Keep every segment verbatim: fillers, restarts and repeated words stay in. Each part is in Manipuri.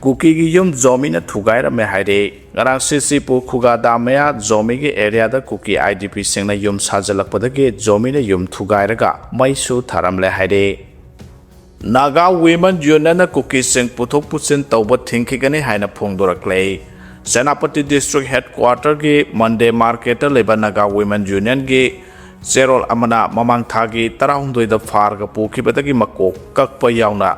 ꯀꯨꯀꯤꯒꯤ ꯌꯨꯝ ꯖꯣꯃꯤꯅ ꯊꯨꯒꯥꯏꯔꯝꯃꯦ ꯍꯥꯏꯔꯦ꯫ ꯉꯔꯥꯡ ꯁꯤꯁꯤꯄꯨ ꯈꯨꯒꯥ ꯗꯥꯝ ꯃꯌꯥ ꯖꯣꯃꯤꯒꯤ ꯑꯦꯔꯤꯌꯥꯗ ꯀꯨꯀꯤ ꯑꯥꯏ ꯗꯤ ꯄꯤꯁꯤꯡꯅ ꯌꯨꯝ ꯁꯥꯖꯤꯜꯂꯛꯄꯗꯒꯤ ꯖꯣꯃꯤꯅ ꯌꯨꯝ ꯊꯨꯒꯥꯏꯔꯒ ꯃꯩꯁꯨ ꯊꯥꯔꯝꯂꯦ ꯍꯥꯏꯔꯦ꯫ ꯅꯥꯒꯥ ꯋꯤꯃꯦꯟ ꯌꯨꯅꯤꯌꯟꯅ ꯀꯨꯀꯤꯁꯤꯡ ꯄꯨꯊꯣꯛ ꯄꯨꯁꯤꯟ ꯇꯧꯕ ꯊꯤꯡꯈꯤꯒꯅꯤ ꯍꯥꯏꯅ ꯐꯣꯡꯗꯣꯔꯛꯂꯦ꯫ ꯁꯦꯅꯥꯄꯇꯤ ꯗꯤꯁꯇ꯭ꯔꯤꯛ ꯍꯦꯗꯀ꯭ꯋꯥꯇꯔꯒꯤ ꯃꯟꯗꯦ ꯃꯥꯔꯀꯦꯠꯇ ꯂꯩꯕ ꯅꯥꯒꯥ ꯋꯤꯃꯦꯟ ꯌꯨꯅꯤꯌꯟꯒꯤ ꯆꯦꯔꯣꯜ ꯑꯃꯅ ꯃꯃꯥꯡ ꯊꯥꯒꯤ ꯇꯔꯥꯍꯨꯝꯗꯣꯏꯗ ꯐꯥꯔꯒ ꯄꯨꯈꯤꯕꯗꯒꯤ ꯃꯀꯣꯛ ꯀꯛꯄ ꯌꯥꯎꯅ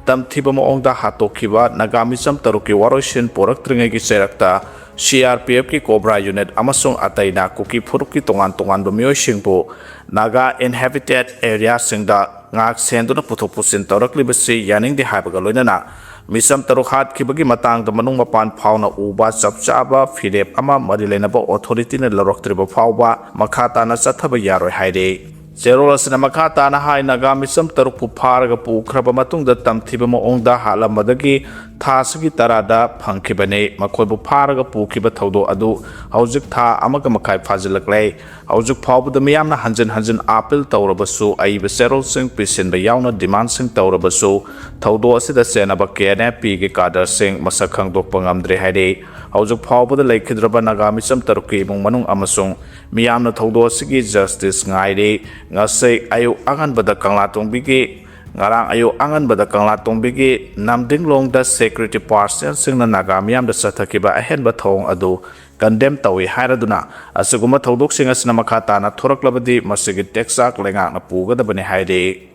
ꯇꯝꯊꯤꯕ ꯃꯑꯣꯡꯗ ꯍꯥꯠꯇꯣꯛꯈꯤꯕ ꯅꯥꯒꯥ ꯃꯤꯆꯝ ꯇꯔꯨꯛꯀꯤ ꯋꯥꯔꯣꯏꯁꯤꯟ ꯄꯣꯔꯛꯇ꯭ꯔꯤꯉꯩꯒꯤ ꯆꯩꯔꯛꯇ ꯁꯤ ꯑꯥꯔ ꯄꯤ ꯑꯦꯐꯀꯤ ꯀꯣꯕ꯭ꯔꯥ ꯌꯨꯅꯤꯠ ꯑꯃꯁꯨꯡ ꯑꯇꯩꯅ ꯀꯨꯀꯤ ꯐꯨꯔꯨꯞꯀꯤ ꯇꯣꯉꯥꯟ ꯇꯣꯉꯥꯟꯕ ꯃꯤꯑꯣꯏꯁꯤꯡꯕꯨ ꯅꯥꯒꯥ ꯏꯟꯍꯦꯕꯤꯇꯦꯠ ꯑꯦꯔꯤꯌꯥꯁꯤꯡꯗ ꯉꯥꯛ ꯁꯦꯟꯗꯨꯅ ꯄꯨꯊꯣꯛ ꯄꯨꯁꯤꯟ ꯇꯧꯔꯛꯂꯤꯕꯁꯤ ꯌꯥꯅꯤꯡꯗꯦ ꯍꯥꯏꯕꯒ ꯂꯣꯏꯅꯅ ꯃꯤꯆꯝ ꯇꯔꯨꯛ ꯍꯥꯠꯈꯤꯕꯒꯤ ꯃꯇꯥꯡꯗ ꯃꯅꯨꯡ ꯃꯄꯥꯟ ꯐꯥꯎꯅ ꯎꯕ ꯆꯞ ꯆꯥꯕ ꯐꯤꯔꯦꯞ ꯑꯃ ꯃꯔꯤ ꯂꯩꯅꯕ ꯑꯣꯊꯣꯔꯤꯇꯤꯅ ꯂꯧꯔꯛꯇ꯭ꯔꯤꯕ ꯐꯥꯎꯕ ꯃꯈꯥ ꯇꯥꯅ ꯆꯠꯊꯕ ꯌꯥꯔꯣꯏ ꯍꯥꯏꯔꯤ꯫ ꯆꯦꯔꯣꯜ ꯑꯁꯤꯅ ꯃꯈꯥ ꯇꯥꯅ ꯍꯥꯏ, ꯅꯥꯒꯥ ꯃꯤꯆꯝ ꯇꯔꯨꯛꯄꯨ ꯐꯥꯔꯒ ꯄꯨꯈ꯭ꯔꯕ ꯃꯇꯨꯡꯗ ꯇꯝꯊꯤꯕ ꯃꯑꯣꯡꯗ ꯍꯥꯠꯂꯝꯕꯗꯒꯤ ꯊꯥ ꯑꯁꯤꯒꯤ ꯇꯔꯥꯗ ꯐꯪꯈꯤꯕꯅꯤ꯫ ꯃꯈꯣꯏꯕꯨ ꯐꯥꯔꯒ ꯄꯨꯈꯤꯕ ꯊꯧꯗꯣꯛ ꯑꯗꯨ ꯍꯧꯖꯤꯛ ꯊꯥ ꯑꯃꯒ ꯃꯈꯥꯏ ꯐꯥꯖꯤꯜꯂꯛꯂꯦ꯫ ꯍꯧꯖꯤꯛ ꯐꯥꯎꯕꯗ ꯃꯤꯌꯥꯝꯅ ꯍꯟꯖꯤꯟ ꯍꯟꯖꯤꯟ ꯑꯥꯄꯤꯜ ꯇꯧꯔꯕꯁꯨ ꯑꯏꯕ ꯆꯦꯔꯣꯜꯁꯤꯡ ꯄꯤꯁꯤꯟꯕ ꯌꯥꯎꯅ ꯗꯤꯃꯥꯟꯁꯤꯡ ꯇꯧꯔꯕꯁꯨ ꯊꯧꯗꯣꯛ ꯑꯁꯤꯗ ꯆꯦꯟꯅꯕ ꯀꯦ ꯑꯦꯟ ꯑꯦꯐ ꯄꯤꯒꯤ ꯀꯥꯗꯔꯁꯤꯡ ꯃꯁꯛ ꯈꯪꯗꯣꯛꯄ ꯉꯝꯗ꯭ꯔꯦ ꯍꯥꯏꯔꯤ꯫ ꯍꯧꯖꯤꯛ ꯐꯥꯎꯕꯗ ꯂꯩꯈꯤꯗ꯭ꯔꯕ ꯅꯥꯒꯥ ꯃꯤꯆꯝ ꯇꯔꯨꯛꯀꯤ ꯏꯃꯨꯡ ꯃꯅꯨꯡ ꯑꯃꯁꯨꯡ ꯃꯤꯌꯥꯝꯅ ꯊꯧꯗꯣꯛ ꯑꯁꯤꯒꯤ ꯖꯁꯇꯤꯁ ꯉꯥꯏꯔꯤ꯫ ꯉꯁꯤ ꯑꯌꯨꯛ ꯑꯉꯟꯕꯗ ꯀꯪꯂꯥꯇꯣꯡꯕꯤꯒꯤ ꯉꯔꯥꯡ ꯑꯌꯨꯛ ꯑꯉꯟꯕꯗ ꯀꯪꯂꯥꯇꯣꯡꯕꯤꯒꯤ ꯅꯝꯗꯤꯡꯂꯣꯡꯗ ꯁꯦꯀ꯭ꯌꯨꯔꯤꯇꯤ ꯄꯥꯔꯁꯅꯦꯜꯁꯤꯡꯅ ꯅꯥꯒꯥ ꯃꯤꯌꯥꯝꯗ ꯆꯠꯊꯈꯤꯕ ꯑꯍꯦꯟꯕ ꯊꯧꯑꯣꯡ ꯑꯗꯨ ꯀꯟꯗꯦꯝ ꯇꯧꯏ ꯍꯥꯏꯔꯗꯨꯅ, ꯑꯁꯤꯒꯨꯝꯕ ꯊꯧꯗꯣꯛꯁꯤꯡ ꯑꯁꯤꯅ ꯃꯈꯥ ꯇꯥꯅ ꯊꯣꯔꯛꯂꯕꯗꯤ ꯃꯁꯤꯒꯤ ꯇꯦꯛꯆꯥꯛ ꯂꯩꯉꯥꯛꯅ ꯄꯨꯒꯗꯕꯅꯤ ꯍꯥꯏꯔꯤ꯫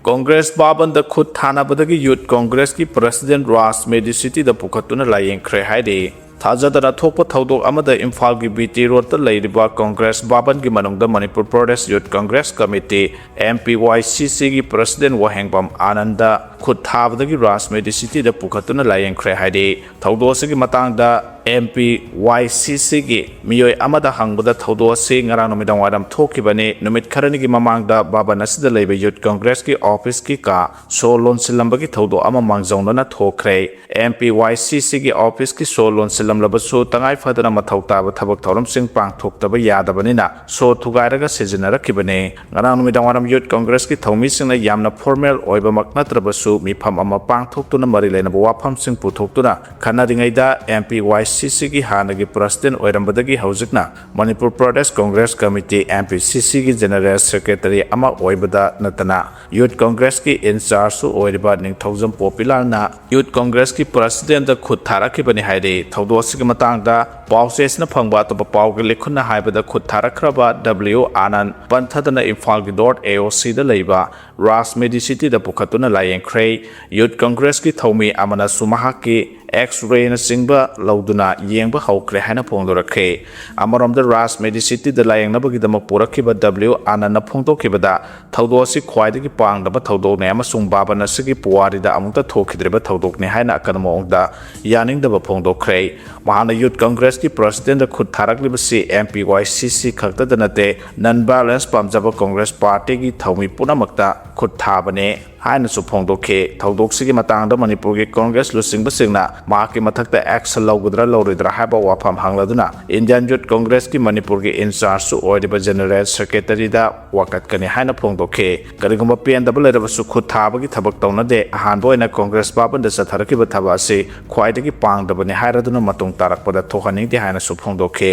ꯀꯣꯡꯒ꯭ꯔꯦꯁ ꯚꯥꯕꯟꯗ ꯈꯨꯠ ꯊꯥꯅꯕꯗꯒꯤ ꯌꯨꯠ ꯀꯣꯡꯒ꯭ꯔꯦꯁꯀꯤ ꯄ꯭ꯔꯁꯤꯗꯦꯟ ꯔꯥꯖ ꯃꯦꯗꯤꯁꯤꯇꯤꯗ ꯄꯨꯈꯠꯇꯨꯅ ꯂꯥꯌꯦꯡꯈ꯭ꯔꯦ ꯍꯥꯏꯔꯤ꯫ ꯊꯥꯖꯗꯅ ꯊꯣꯛꯄ ꯊꯧꯗꯣꯛ ꯑꯃꯗ ꯏꯝꯐꯥꯜꯒꯤ ꯕꯤ ꯇꯤ ꯔꯣꯗꯇ ꯂꯩꯔꯤꯕ ꯀꯣꯡꯒ꯭ꯔꯦꯁ ꯚꯥꯕꯟꯒꯤ ꯃꯅꯨꯡꯗ ꯃꯅꯤꯄꯨꯔ ꯄ꯭ꯔꯗꯦꯁ ꯌꯨꯠ ꯀꯣꯡꯒ꯭ꯔꯦꯁ ꯀꯃꯤꯇꯤ, ꯑꯦꯝ ꯄꯤ ꯋꯥꯏ ꯁꯤ ꯁꯤꯒꯤ ꯄ꯭ꯔꯁꯤꯗꯦꯟ ꯋꯥꯍꯦꯡꯕꯝ ꯑꯥꯅꯟꯗ ꯈꯨꯠ ꯊꯥꯕꯗꯒꯤ ꯔꯥꯖ ꯃꯦꯗꯤꯁꯤꯇꯤꯗ ꯄꯨꯈꯠꯇꯨꯅ ꯂꯥꯌꯦꯡꯈ꯭ꯔꯦ ꯍꯥꯏꯔꯤ꯫ ꯊꯧꯗꯣꯛ ꯑꯁꯤꯒꯤ ꯃꯇꯥꯡꯗ ꯑꯦꯝ ꯄꯤ ꯋꯥꯏ ꯁꯤ ꯁꯤꯒꯤ ꯃꯤꯑꯣꯏ ꯑꯃꯗ ꯍꯪꯕꯗ ꯊꯧꯗꯣꯛ ꯑꯁꯤ ꯉꯔꯥꯡ ꯅꯨꯃꯤꯗꯥꯡ ꯋꯥꯏꯔꯝ ꯊꯣꯛꯈꯤꯕꯅꯤ꯫ ꯅꯨꯃꯤꯠ ꯈꯔꯅꯤꯒꯤ ꯃꯃꯥꯡꯗ ꯚꯕꯟ ꯑꯁꯤꯗ ꯂꯩꯕ ꯌꯨꯠ ꯀꯣꯡꯒ꯭ꯔꯦꯁꯀꯤ ꯑꯣꯐꯤꯁꯀꯤ ꯀꯥ ꯁꯣ ꯂꯣꯟꯁꯤꯜꯂꯝꯕꯒꯤ ꯊꯧꯗꯣꯛ ꯑꯃ ꯃꯥꯡꯖꯧꯅꯅ ꯊꯣꯛꯈ꯭ꯔꯦ꯫ ꯑꯦꯝ ꯄꯤ ꯋꯥꯏ ꯁꯤ ꯁꯤꯒꯤ ꯑꯣꯐꯤꯁꯀꯤ ꯁꯣ ꯂꯣꯟꯁꯤꯜꯂꯝꯂꯕꯁꯨ ꯇꯉꯥꯏ ꯐꯗꯅ ꯃꯊꯧ ꯇꯥꯕ ꯊꯕꯛ ꯊꯧꯔꯝꯁꯤꯡ ꯄꯥꯡꯊꯣꯛꯇꯕ ꯌꯥꯗꯕꯅꯤꯅ ꯁꯣ ꯊꯨꯒꯥꯏꯔꯒ ꯁꯤꯖꯤꯟꯅꯔꯛꯈꯤꯕꯅꯤ꯫ ꯉꯔꯥꯡ ꯅꯨꯃꯤꯗꯥꯡ ꯋꯥꯏꯔꯝ ꯌꯨꯠ ꯀꯣꯡꯒ꯭ꯔꯦꯁꯀꯤ ꯊꯧꯃꯤꯁꯤꯡꯅ ꯌꯥꯝꯅ ꯐꯣꯔꯃꯦꯜ ꯑꯣꯏꯕꯃꯛ ꯅꯠꯇ꯭ꯔꯕꯁꯨ ꯃꯤꯐꯝ ꯑꯃ ꯄꯥꯡꯊꯣꯛꯇꯨꯅ ꯃꯔꯤ ꯂꯩꯅꯕ ꯋꯥꯐꯝꯁꯤꯡ ꯄꯨꯊꯣꯛꯇꯨꯅ ꯈꯟꯅꯔꯤꯉꯩꯗ, M P Y C Cꯒꯤ ꯍꯥꯟꯅꯒꯤ president ꯑꯣꯏꯔꯝꯕꯗꯒꯤ ꯍꯧꯖꯤꯛꯅ Manipur Pradesh Congress Committee, M P C Cꯒꯤ general secretary ꯑꯃ ꯑꯣꯏꯕꯗ ꯅꯠꯇꯅ Youth Congressꯀꯤ in chargeꯁꯨ ꯑꯣꯏꯔꯤꯕ ꯅꯤꯡꯊꯧꯖꯝ ꯄꯣꯄꯤꯂꯥꯜꯅ Youth Congressꯀꯤ presidentꯇ ꯈꯨꯠ ꯊꯥꯔꯛꯈꯤꯕꯅꯤ ꯍꯥꯏꯔꯤ꯫ ꯊꯧꯗꯣꯛ ꯑꯁꯤꯒꯤ ꯃꯇꯥꯡꯗ ꯄꯥꯎꯆꯦꯁꯤꯅ ꯐꯪꯕ ꯑꯇꯣꯞꯄ ꯄꯥꯎꯒꯤ ꯂꯤꯈꯨꯠꯅ ꯍꯥꯏꯕꯗ, ꯈꯨꯠ ꯊꯥꯔꯛꯈ꯭ꯔꯕ W ꯑꯥꯅꯟꯗ ꯄꯟꯊꯗꯅ ꯏꯝꯐꯥꯜꯒꯤ dot A O Cꯗ ꯂꯩꯕ Raj Medicityꯗ ꯄꯨꯈꯠꯇꯨꯅ ꯂꯥꯌꯦꯡꯈ꯭ꯔꯦ꯫ Youth Congressꯀꯤ ꯊꯧꯃꯤ ꯑꯃꯅꯁꯨ ꯃꯍꯥꯛꯀꯤ X-rayꯅꯆꯤꯡꯕ ꯂꯧꯗꯨꯅ ꯌꯦꯡꯕ ꯍꯧꯈ꯭ꯔꯦ ꯍꯥꯏꯅ ꯐꯣꯡꯗꯣꯔꯛꯈ꯭ꯔꯦ꯫ ꯑꯃꯔꯣꯝꯗ, Raj Medicityꯗ ꯂꯥꯌꯦꯡꯅꯕꯒꯤꯗꯃꯛ ꯄꯨꯔꯛꯈꯤꯕ W ꯑꯥꯅꯟꯗꯅ ꯐꯣꯡꯗꯣꯛꯈꯤꯕꯗ, ꯊꯧꯗꯣꯛ ꯑꯁꯤ ꯈ꯭ꯋꯥꯏꯗꯒꯤ ꯄꯥꯡꯗꯕ ꯊꯧꯗꯣꯛꯅꯤ ꯑꯃꯁꯨꯡ ꯚꯥꯕꯟ ꯑꯁꯤꯒꯤ ꯄꯨꯋꯥꯔꯤꯗ ꯑꯃꯨꯛꯇ ꯊꯣꯛꯈꯤꯗ꯭ꯔꯤꯕ ꯊꯧꯗꯣꯛꯅꯤ ꯍꯥꯏꯅ ꯑꯀꯟꯕ ꯃꯑꯣꯡꯗ ꯌꯥꯅꯤꯡꯗꯕ ꯐꯣꯡꯗꯣꯛꯈ꯭ꯔꯦ꯫ ꯃꯍꯥꯛꯅ Youth Congressꯀꯤ presidentꯇ ꯈꯨꯠ ꯊꯥꯔꯛꯂꯤꯕꯁꯤ M P Y C C ꯈꯛꯇꯗ ꯅꯠꯇꯦ, non-violence ꯄꯥꯝꯖꯕ Congress partyꯒꯤ ꯊꯧꯃꯤ ꯄꯨꯝꯅꯃꯛꯇ ꯈꯨꯠ ꯊꯥꯕꯅꯦ ꯍꯥꯏꯅꯁꯨ ꯐꯣꯡꯗꯣꯛꯈꯤ꯫ ꯊꯧꯗꯣꯛꯁꯤꯒꯤ ꯃꯇꯥꯡꯗ ꯃꯅꯤꯄꯨꯔꯒꯤ Congress ꯂꯨꯆꯤꯡꯕꯁꯤꯡꯅ ꯃꯍꯥꯛꯀꯤ ꯃꯊꯛꯇ action ꯂꯧꯒꯗ꯭ꯔꯥ ꯂꯧꯔꯣꯏꯗ꯭ꯔꯥ ꯍꯥꯏꯕ ꯋꯥꯐꯝ ꯍꯪꯂꯗꯨꯅ, Indian Youth Congressꯀꯤ ꯃꯅꯤꯄꯨꯔꯒꯤ in chargeꯁꯨ ꯑꯣꯏꯔꯤꯕ general secretaryꯗ ꯋꯥꯀꯠꯀꯅꯤ ꯍꯥꯏꯅ ꯐꯣꯡꯗꯣꯛꯈꯤ꯫ ꯀꯔꯤꯒꯨꯝꯕ ꯄꯦꯟꯗꯕ ꯂꯩꯔꯕꯁꯨ ꯈꯨꯠ ꯊꯥꯕꯒꯤ ꯊꯕꯛ ꯇꯧꯅꯗꯦ꯫ ꯑꯍꯥꯟꯕ ꯑꯣꯏꯅ Congress ꯚꯥꯕꯟꯗ ꯆꯠꯊꯔꯛꯈꯤꯕ ꯊꯕꯛ ꯑꯁꯤ ꯈ꯭ꯋꯥꯏꯗꯒꯤ ꯄꯥꯡꯗꯕꯅꯤ ꯍꯥꯏꯔꯗꯨꯅ ꯃꯇꯨꯡ ꯇꯥꯔꯛꯄꯗ ꯊꯣꯛꯍꯟꯅꯤꯡꯗꯦ ꯍꯥꯏꯅꯁꯨ ꯐꯣꯡꯗꯣꯛꯈꯤ꯫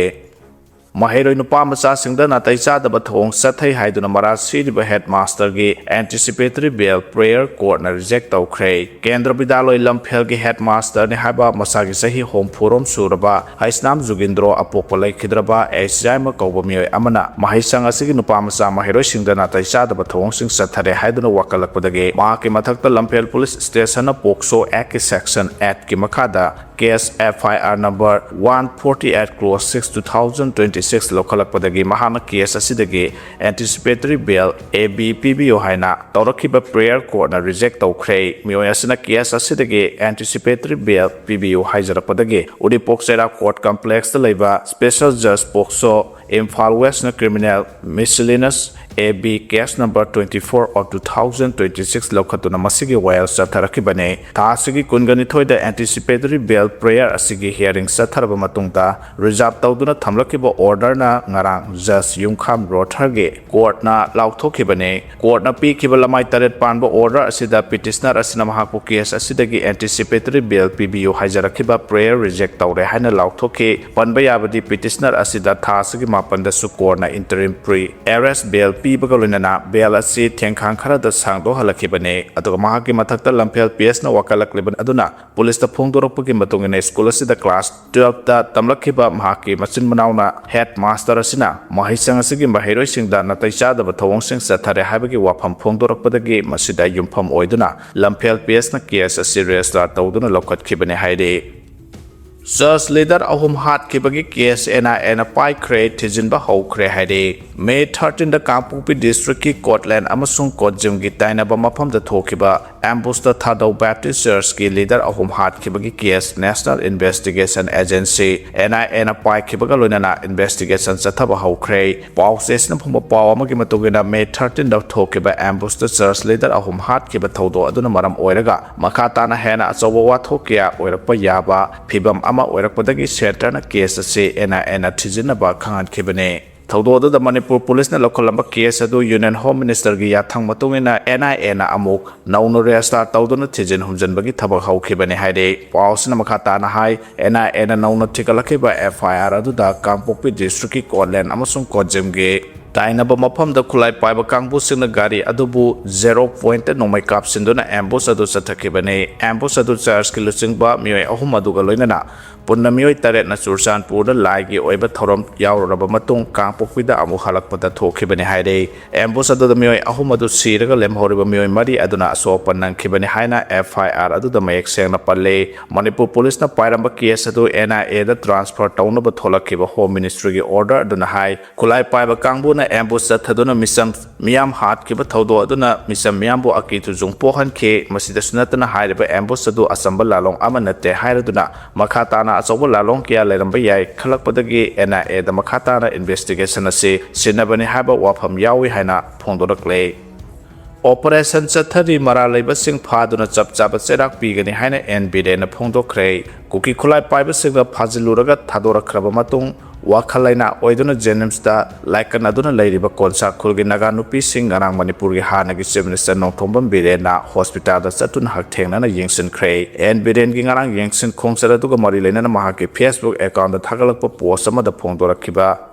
ꯃꯍꯩꯔꯣꯏ ꯅꯨꯄꯥ ꯃꯆꯥꯁꯤꯡꯗ ꯅꯥꯇꯩ ꯆꯥꯗꯕ ꯊꯧꯑꯣꯡ ꯆꯠꯊꯩ ꯍꯥꯏꯗꯨꯅ ꯃꯔꯥꯜ ꯁꯤꯔꯤꯕ headmasterꯒꯤ anticipatory bail prayer courtꯅ reject ꯇꯧꯈ꯭ꯔꯦ꯫ ꯀꯦꯟꯗ꯭ꯔ ꯕꯤꯗ꯭ꯌꯥꯂꯣꯏ ꯂꯝꯐꯦꯜꯒꯤ headmasterꯅꯤ ꯍꯥꯏꯕ ꯃꯁꯥꯒꯤ ꯆꯍꯤ ꯍꯨꯝꯐꯨꯔꯣꯝ ꯁꯨꯔꯕ ꯍꯩꯁꯅꯥꯝ ꯖꯨꯒꯤꯟꯗ꯭ꯔꯣ ꯑꯄꯣꯛꯄ ꯂꯩꯈꯤꯗ꯭ꯔꯕ ꯑꯦꯁ ꯖꯥꯏꯃ ꯀꯧꯕ ꯃꯤꯑꯣꯏ ꯑꯃꯅ ꯃꯍꯩꯁꯪ ꯑꯁꯤꯒꯤ ꯅꯨꯄꯥ ꯃꯆꯥ ꯃꯍꯩꯔꯣꯏꯁꯤꯡꯗ ꯅꯥꯇꯩ ꯆꯥꯗꯕ ꯊꯧꯑꯣꯡꯁꯤꯡ ꯆꯠꯊꯔꯦ ꯍꯥꯏꯗꯨꯅ ꯋꯥꯀꯠꯂꯛꯄꯗꯒꯤ ꯃꯍꯥꯛꯀꯤ ꯃꯊꯛꯇ ꯂꯝꯐꯦꯜ police stationꯅ POCSO Actꯀꯤ section eightꯀꯤ ꯃꯈꯥꯗ case F I R number one forty eight clause six two thousand twenty six ꯂꯧꯈꯠꯂꯛꯄꯗꯒꯤ ꯃꯍꯥꯛꯅ case ꯑꯁꯤꯗꯒꯤ anticipatory bail A B ꯄꯤꯕꯤꯌꯨ ꯍꯥꯏꯅ ꯇꯧꯔꯛꯈꯤꯕ prayer courtꯅ reject ꯇꯧꯈ꯭ꯔꯦ꯫ ꯃꯤꯑꯣꯏ ꯑꯁꯤꯅ case ꯑꯁꯤꯗꯒꯤ anticipatory bail ꯄꯤꯕꯤꯌꯨ ꯍꯥꯏꯖꯔꯛꯄꯗꯒꯤ ꯎꯔꯤꯄꯣꯛ ꯆꯩꯔꯥꯛ court complexꯇ ꯂꯩꯕ special judge POCSO Imphal Westꯅ criminal miscellaneous A B case number twenty four of two thousand twenty six ꯂꯧꯈꯠꯇꯨꯅ ꯃꯁꯤꯒꯤ ꯋꯥꯌꯦꯜ ꯆꯠꯊꯔꯛꯈꯤꯕꯅꯤ꯫ ꯊꯥ ꯑꯁꯤꯒꯤ ꯀꯨꯟꯒ ꯅꯤꯊꯣꯏꯗ anticipatory bail prayer ꯑꯁꯤꯒꯤ hearing ꯆꯠꯊꯔꯕ ꯃꯇꯨꯡꯗ reserve ꯇꯧꯗꯨꯅ ꯊꯝꯂꯛꯈꯤꯕ orderꯅ ꯉꯔꯥꯡ Judge ꯌꯨꯝꯈꯥꯝ ꯔꯣꯊꯔꯒꯤ courtꯅ ꯂꯥꯎꯊꯣꯛꯈꯤꯕꯅꯤ꯫ Courtꯅ ꯄꯤꯈꯤꯕ ꯂꯃꯥꯏ ꯇꯔꯦꯠ ꯄꯥꯟꯕ order ꯑꯁꯤꯗ petitioner ꯑꯁꯤꯅ ꯃꯍꯥꯛꯄꯨ case ꯑꯁꯤꯗꯒꯤ anticipatory bail ꯄꯤꯕꯤꯌꯨ ꯍꯥꯏꯖꯔꯛꯈꯤꯕ prayer reject ꯇꯧꯔꯦ ꯍꯥꯏꯅ ꯂꯥꯎꯊꯣꯛꯈꯤ꯫ ꯄꯟꯕ ꯌꯥꯕꯗꯤ petitioner ꯑꯁꯤꯗ ꯊꯥ ꯑꯁꯤꯒꯤ ꯃꯥꯄꯟꯗꯁꯨ courtꯅ interim pre arrest bail ꯄꯤꯕꯒ ꯂꯣꯏꯅꯅ bail ꯑꯁꯤ ꯊꯦꯡꯈꯥꯡ ꯈꯔꯗ ꯁꯥꯡꯗꯣꯛꯍꯜꯂꯛꯈꯤꯕꯅꯤ꯫ ꯑꯗꯨꯒ ꯃꯍꯥꯛꯀꯤ ꯃꯊꯛꯇ ꯂꯝꯐꯦꯜ P S ꯅ ꯋꯥꯀꯠꯂꯛꯂꯤꯕ ꯑꯗꯨꯅ ꯄꯨꯂꯤꯁꯇ ꯐꯣꯡꯗꯣꯔꯛꯄꯒꯤ ꯃꯇꯨꯡ ꯏꯟꯅ ꯁ꯭ꯀꯨꯜ ꯑꯁꯤꯗ class twelve ꯇ ꯇꯝꯂꯛꯈꯤꯕ ꯃꯍꯥꯛꯀꯤ ꯃꯆꯤꯟ ꯃꯅꯥꯎꯅ head master ꯑꯁꯤꯅ ꯃꯍꯩꯁꯪ ꯑꯁꯤꯒꯤ ꯃꯍꯩꯔꯣꯏꯁꯤꯡꯗ ꯅꯥꯇꯩ ꯆꯥꯗꯕ ꯊꯧꯑꯣꯡꯁꯤꯡ ꯆꯠꯊꯔꯦ ꯍꯥꯏꯕꯒꯤ ꯋꯥꯐꯝ ꯐꯣꯡꯗꯣꯔꯛꯄꯗꯒꯤ ꯃꯁꯤꯗ ꯌꯨꯝꯐꯝ ꯑꯣꯏꯗꯨꯅ ꯂꯝꯐꯦꯜ P S ꯅ case ꯑꯁꯤ register ꯇꯧꯗꯨꯅ ꯂꯧꯈꯠꯈꯤꯕꯅꯤ ꯍꯥꯏꯔꯤ꯫ Church leader ꯑꯍꯨꯝ ꯍꯥꯠꯈꯤꯕꯒꯤ case N I A ꯅ ꯄꯥꯏꯈ꯭ꯔꯦ, ꯊꯤꯖꯤꯟꯕ ꯍꯧꯈ꯭ꯔꯦ ꯍꯥꯏꯔꯤ꯫ May thirteen ꯗ ꯀꯥꯡꯄꯣꯛꯄꯤ district ꯀꯤ ꯀꯣꯠꯂꯦꯟ ꯑꯃꯁꯨꯡ ꯀꯣꯠꯖꯤꯝꯒꯤ ꯇꯥꯏꯅꯕ ꯃꯐꯝꯗ ꯊꯣꯛꯈꯤꯕ ambush ꯇ ꯊꯥꯗꯧ Baptist Church ꯀꯤ leader ꯑꯍꯨꯝ ꯍꯥꯠꯈꯤꯕꯒꯤ case National Investigation Agency, N I A ꯅ ꯄꯥꯏꯈꯤꯕꯒ ꯂꯣꯏꯅꯅ investigation ꯆꯠꯊꯕ ꯍꯧꯈ꯭ꯔꯦ꯫ ꯄꯥꯎꯆꯦꯁꯤꯅ ꯐꯣꯡꯕ ꯄꯥꯎ ꯑꯃꯒꯤ ꯃꯇꯨꯡ ꯏꯟꯅ, May thirteen ꯗ ꯊꯣꯛꯈꯤꯕ ambush ꯇ church leader ꯑꯍꯨꯝ ꯍꯥꯠꯈꯤꯕ ꯊꯧꯗꯣꯛ ꯑꯗꯨꯅ ꯃꯔꯝ ꯑꯣꯏꯔꯒ ꯃꯈꯥ ꯇꯥꯅ ꯍꯦꯟꯅ ꯑꯆꯧꯕ ꯋꯥꯊꯣꯛ ꯀꯌꯥ ꯑꯣꯏꯔꯛꯄ ꯌꯥꯕ ꯐꯤꯚꯝ ꯑꯃ ꯑꯣꯏꯔꯛꯄꯗꯒꯤ centre ꯅ case ꯑꯁꯤ N I A ꯅ ꯊꯤꯖꯤꯟꯅꯕ ꯈꯪꯍꯟꯈꯤꯕꯅꯤ꯫ ꯊꯧꯗꯣꯛ ꯑꯗꯨꯗ ꯃꯅꯤꯄꯨꯔ ꯄꯨꯂꯤꯁꯅ ꯂꯧꯈꯠꯂꯝꯕ case ꯑꯗꯨ Union Home Minister ꯒꯤ ꯌꯥꯊꯪ ꯃꯇꯨꯡ ꯏꯟꯅ N I A ꯅ ꯑꯃꯨꯛ ꯅꯧꯅ register ꯇꯧꯗꯨꯅ ꯊꯤꯖꯤꯟ ꯍꯨꯝꯖꯤꯟꯕꯒꯤ ꯊꯕꯛ ꯍꯧꯈꯤꯕꯅꯤ ꯍꯥꯏꯔꯤ꯫ ꯄꯥꯎ ꯑꯁꯤꯅ ꯃꯈꯥ ꯇꯥꯅ ꯍꯥꯏ, N I A ꯅ ꯅꯧꯅ ꯊꯤꯒꯠꯂꯛꯈꯤꯕ F I R ꯑꯗꯨꯗ ꯀꯥꯡꯄꯣꯛꯄꯤ district ꯀꯤ ꯀꯣꯠꯂꯦꯟ ꯑꯃꯁꯨꯡ ꯀꯣꯠꯖꯤꯝꯒꯤ ꯇꯥꯏꯅꯕ ꯃꯐꯝꯗ ꯈꯨꯠꯂꯥꯏ ꯄꯥꯏꯕ ꯀꯥꯡꯕꯨꯁꯤꯡꯅ ꯒꯥꯔꯤ ꯑꯗꯨꯕꯨ zero point ꯇ ꯅꯣꯡꯃꯩ ꯀꯥꯞꯁꯤꯟꯗꯨꯅ ambush ꯑꯗꯨ ꯆꯠꯊꯈꯤꯕꯅꯤ꯫ Ambush ꯑꯗꯨ church ꯀꯤ ꯂꯨꯆꯤꯡꯕ ꯃꯤꯑꯣꯏ ꯑꯍꯨꯝ ꯑꯗꯨꯒ ꯂꯣꯏꯅꯅ ꯄꯨꯟꯅ ꯃꯤꯑꯣꯏ ꯇꯔꯦꯠꯅ ꯆꯨꯔꯆꯥꯟꯄꯨꯔꯗ ꯂꯥꯏꯒꯤ ꯑꯣꯏꯕ ꯊꯧꯔꯝ ꯌꯥꯎꯔꯨꯔꯕ ꯃꯇꯨꯡ ꯀꯥꯡꯄꯣꯛꯄꯤꯗ ꯑꯃꯨꯛ ꯍꯜꯂꯛꯄꯗ ꯊꯣꯛꯈꯤꯕꯅꯤ ꯍꯥꯏꯔꯤ꯫ Ambush ꯑꯗꯨꯗ ꯃꯤꯑꯣꯏ ꯑꯍꯨꯝ ꯑꯗꯨ ꯁꯤꯔꯒ ꯂꯦꯝꯍꯧꯔꯤꯕ ꯃꯤꯑꯣꯏ ꯃꯔꯤ ꯑꯗꯨꯅ ꯑꯁꯣꯛ ꯑꯄꯟ ꯅꯪꯈꯤꯕꯅꯤ ꯍꯥꯏꯅ F I R ꯑꯗꯨꯗ ꯃꯌꯦꯛ ꯁꯦꯡꯅ ꯄꯜꯂꯤ꯫ ꯃꯅꯤꯄꯨꯔ ꯄꯨꯂꯤꯁꯅ ꯄꯥꯏꯔꯝꯕ case ꯑꯗꯨ N I A the transfer ꯇꯧꯅꯕ ꯊꯣꯛꯂꯛꯈꯤꯕ Home Ministry ꯒꯤ order ꯑꯗꯨꯅ ꯍꯥꯏ, ꯈꯨꯠꯂꯥꯏ ꯄꯥꯏꯕ ꯀꯥꯡꯕꯨꯅ ambush ꯆꯠꯊꯗꯨꯅ ꯃꯤꯆꯝ ꯃꯤꯌꯥꯝ ꯍꯥꯠꯈꯤꯕ ꯊꯧꯗꯣꯛ ꯑꯗꯨꯅ ꯃꯤꯆꯝ ꯃꯤꯌꯥꯝꯕꯨ ꯑꯀꯤ ꯇꯨꯖꯨꯡ ꯄꯣꯛꯍꯟꯈꯤ꯫ ꯃꯁꯤꯗꯁꯨ ꯅꯠꯇꯅ ꯍꯥꯏꯔꯤꯕ ambush ꯑꯗꯨ ꯑꯆꯝꯕ ꯂꯥꯜꯂꯣꯡ ꯑꯃ ꯅꯠꯇꯦ ꯍꯥꯏꯔꯗꯨꯅ ꯃꯈꯥ ꯇꯥꯅ ꯑꯆꯧꯕ ꯂꯥꯂꯣꯡ ꯀꯌꯥ ꯂꯩꯔꯝꯕ ꯌꯥꯏ ꯈꯜꯂꯛꯄꯗꯒꯤ ꯑꯦꯟ ꯑꯥꯏ ꯑꯦꯗ ꯃꯈꯥ ꯇꯥꯅ ꯏꯟꯚꯦꯁꯇꯤꯒꯦꯁꯟ ꯑꯁꯤ ꯁꯤꯟꯅꯕꯅꯤ ꯍꯥꯏꯕ ꯋꯥꯐꯝ ꯌꯥꯎꯏ ꯍꯥꯏꯅ ꯐꯣꯡꯗꯣꯔꯛꯂꯦ꯫ ꯑꯣꯄꯔꯦꯁꯟ ꯆꯠꯊꯔꯤ, ꯃꯔꯥꯜ ꯂꯩꯕꯁꯤꯡ ꯐꯥꯗꯨꯅ ꯆꯞ ꯆꯥꯕ ꯆꯩꯔꯥꯛ ꯄꯤꯒꯅꯤ ꯍꯥꯏꯅ ꯑꯦꯟ ꯕꯤꯔꯦꯟꯅ ꯐꯣꯡꯗꯣꯛꯈ꯭ꯔꯦ꯫ ꯀꯨꯀꯤ ꯈꯨꯠꯂꯥꯏ ꯄꯥꯏꯕꯁꯤꯡꯅ ꯐꯥꯖꯤꯜꯂꯨꯔꯒ ꯊꯥꯗꯣꯔꯛꯈ꯭ꯔꯕ ꯃꯇꯨꯡ, ꯋꯥꯈꯜ ꯂꯩꯅꯥ ꯑꯣꯏꯗꯨꯅ ꯖꯦꯅꯤꯝꯁꯇ ꯂꯥꯏꯀꯠꯅꯗꯨꯅ ꯂꯩꯔꯤꯕ ꯀꯣꯟꯁꯥ ꯈꯨꯜꯒꯤ ꯅꯥꯒꯥ ꯅꯨꯄꯤꯁꯤꯡ ꯉꯔꯥꯡ ꯃꯅꯤꯄꯨꯔꯒꯤ ꯍꯥꯟꯅꯒꯤ ꯆꯤꯐ ꯃꯤꯅꯤꯁꯇꯔ ꯅꯣꯡꯊꯣꯝꯕꯝ ꯕꯤꯔꯦꯟꯅ ꯍꯣꯁꯄꯤꯇꯥꯜꯗ ꯆꯠꯇꯨꯅ ꯍꯛꯊꯦꯡꯅꯅ ꯌꯦꯡꯁꯤꯟꯈ꯭ꯔꯦ꯫ ꯑꯦꯟ ꯕꯤꯔꯦꯟꯒꯤ ꯉꯔꯥꯡ ꯌꯦꯡꯁꯤꯟ ꯈꯣꯡꯆꯠ ꯑꯗꯨꯒ ꯃꯔꯤ ꯂꯩꯅꯅ ꯃꯍꯥꯛꯀꯤ ꯐꯦꯁꯕꯨꯛ ꯑꯦꯀꯥꯎꯟꯗ ꯊꯥꯒꯠꯂꯛꯄ ꯄꯣꯁ ꯑꯃꯗ ꯐꯣꯡꯗꯣꯔꯛꯈꯤꯕ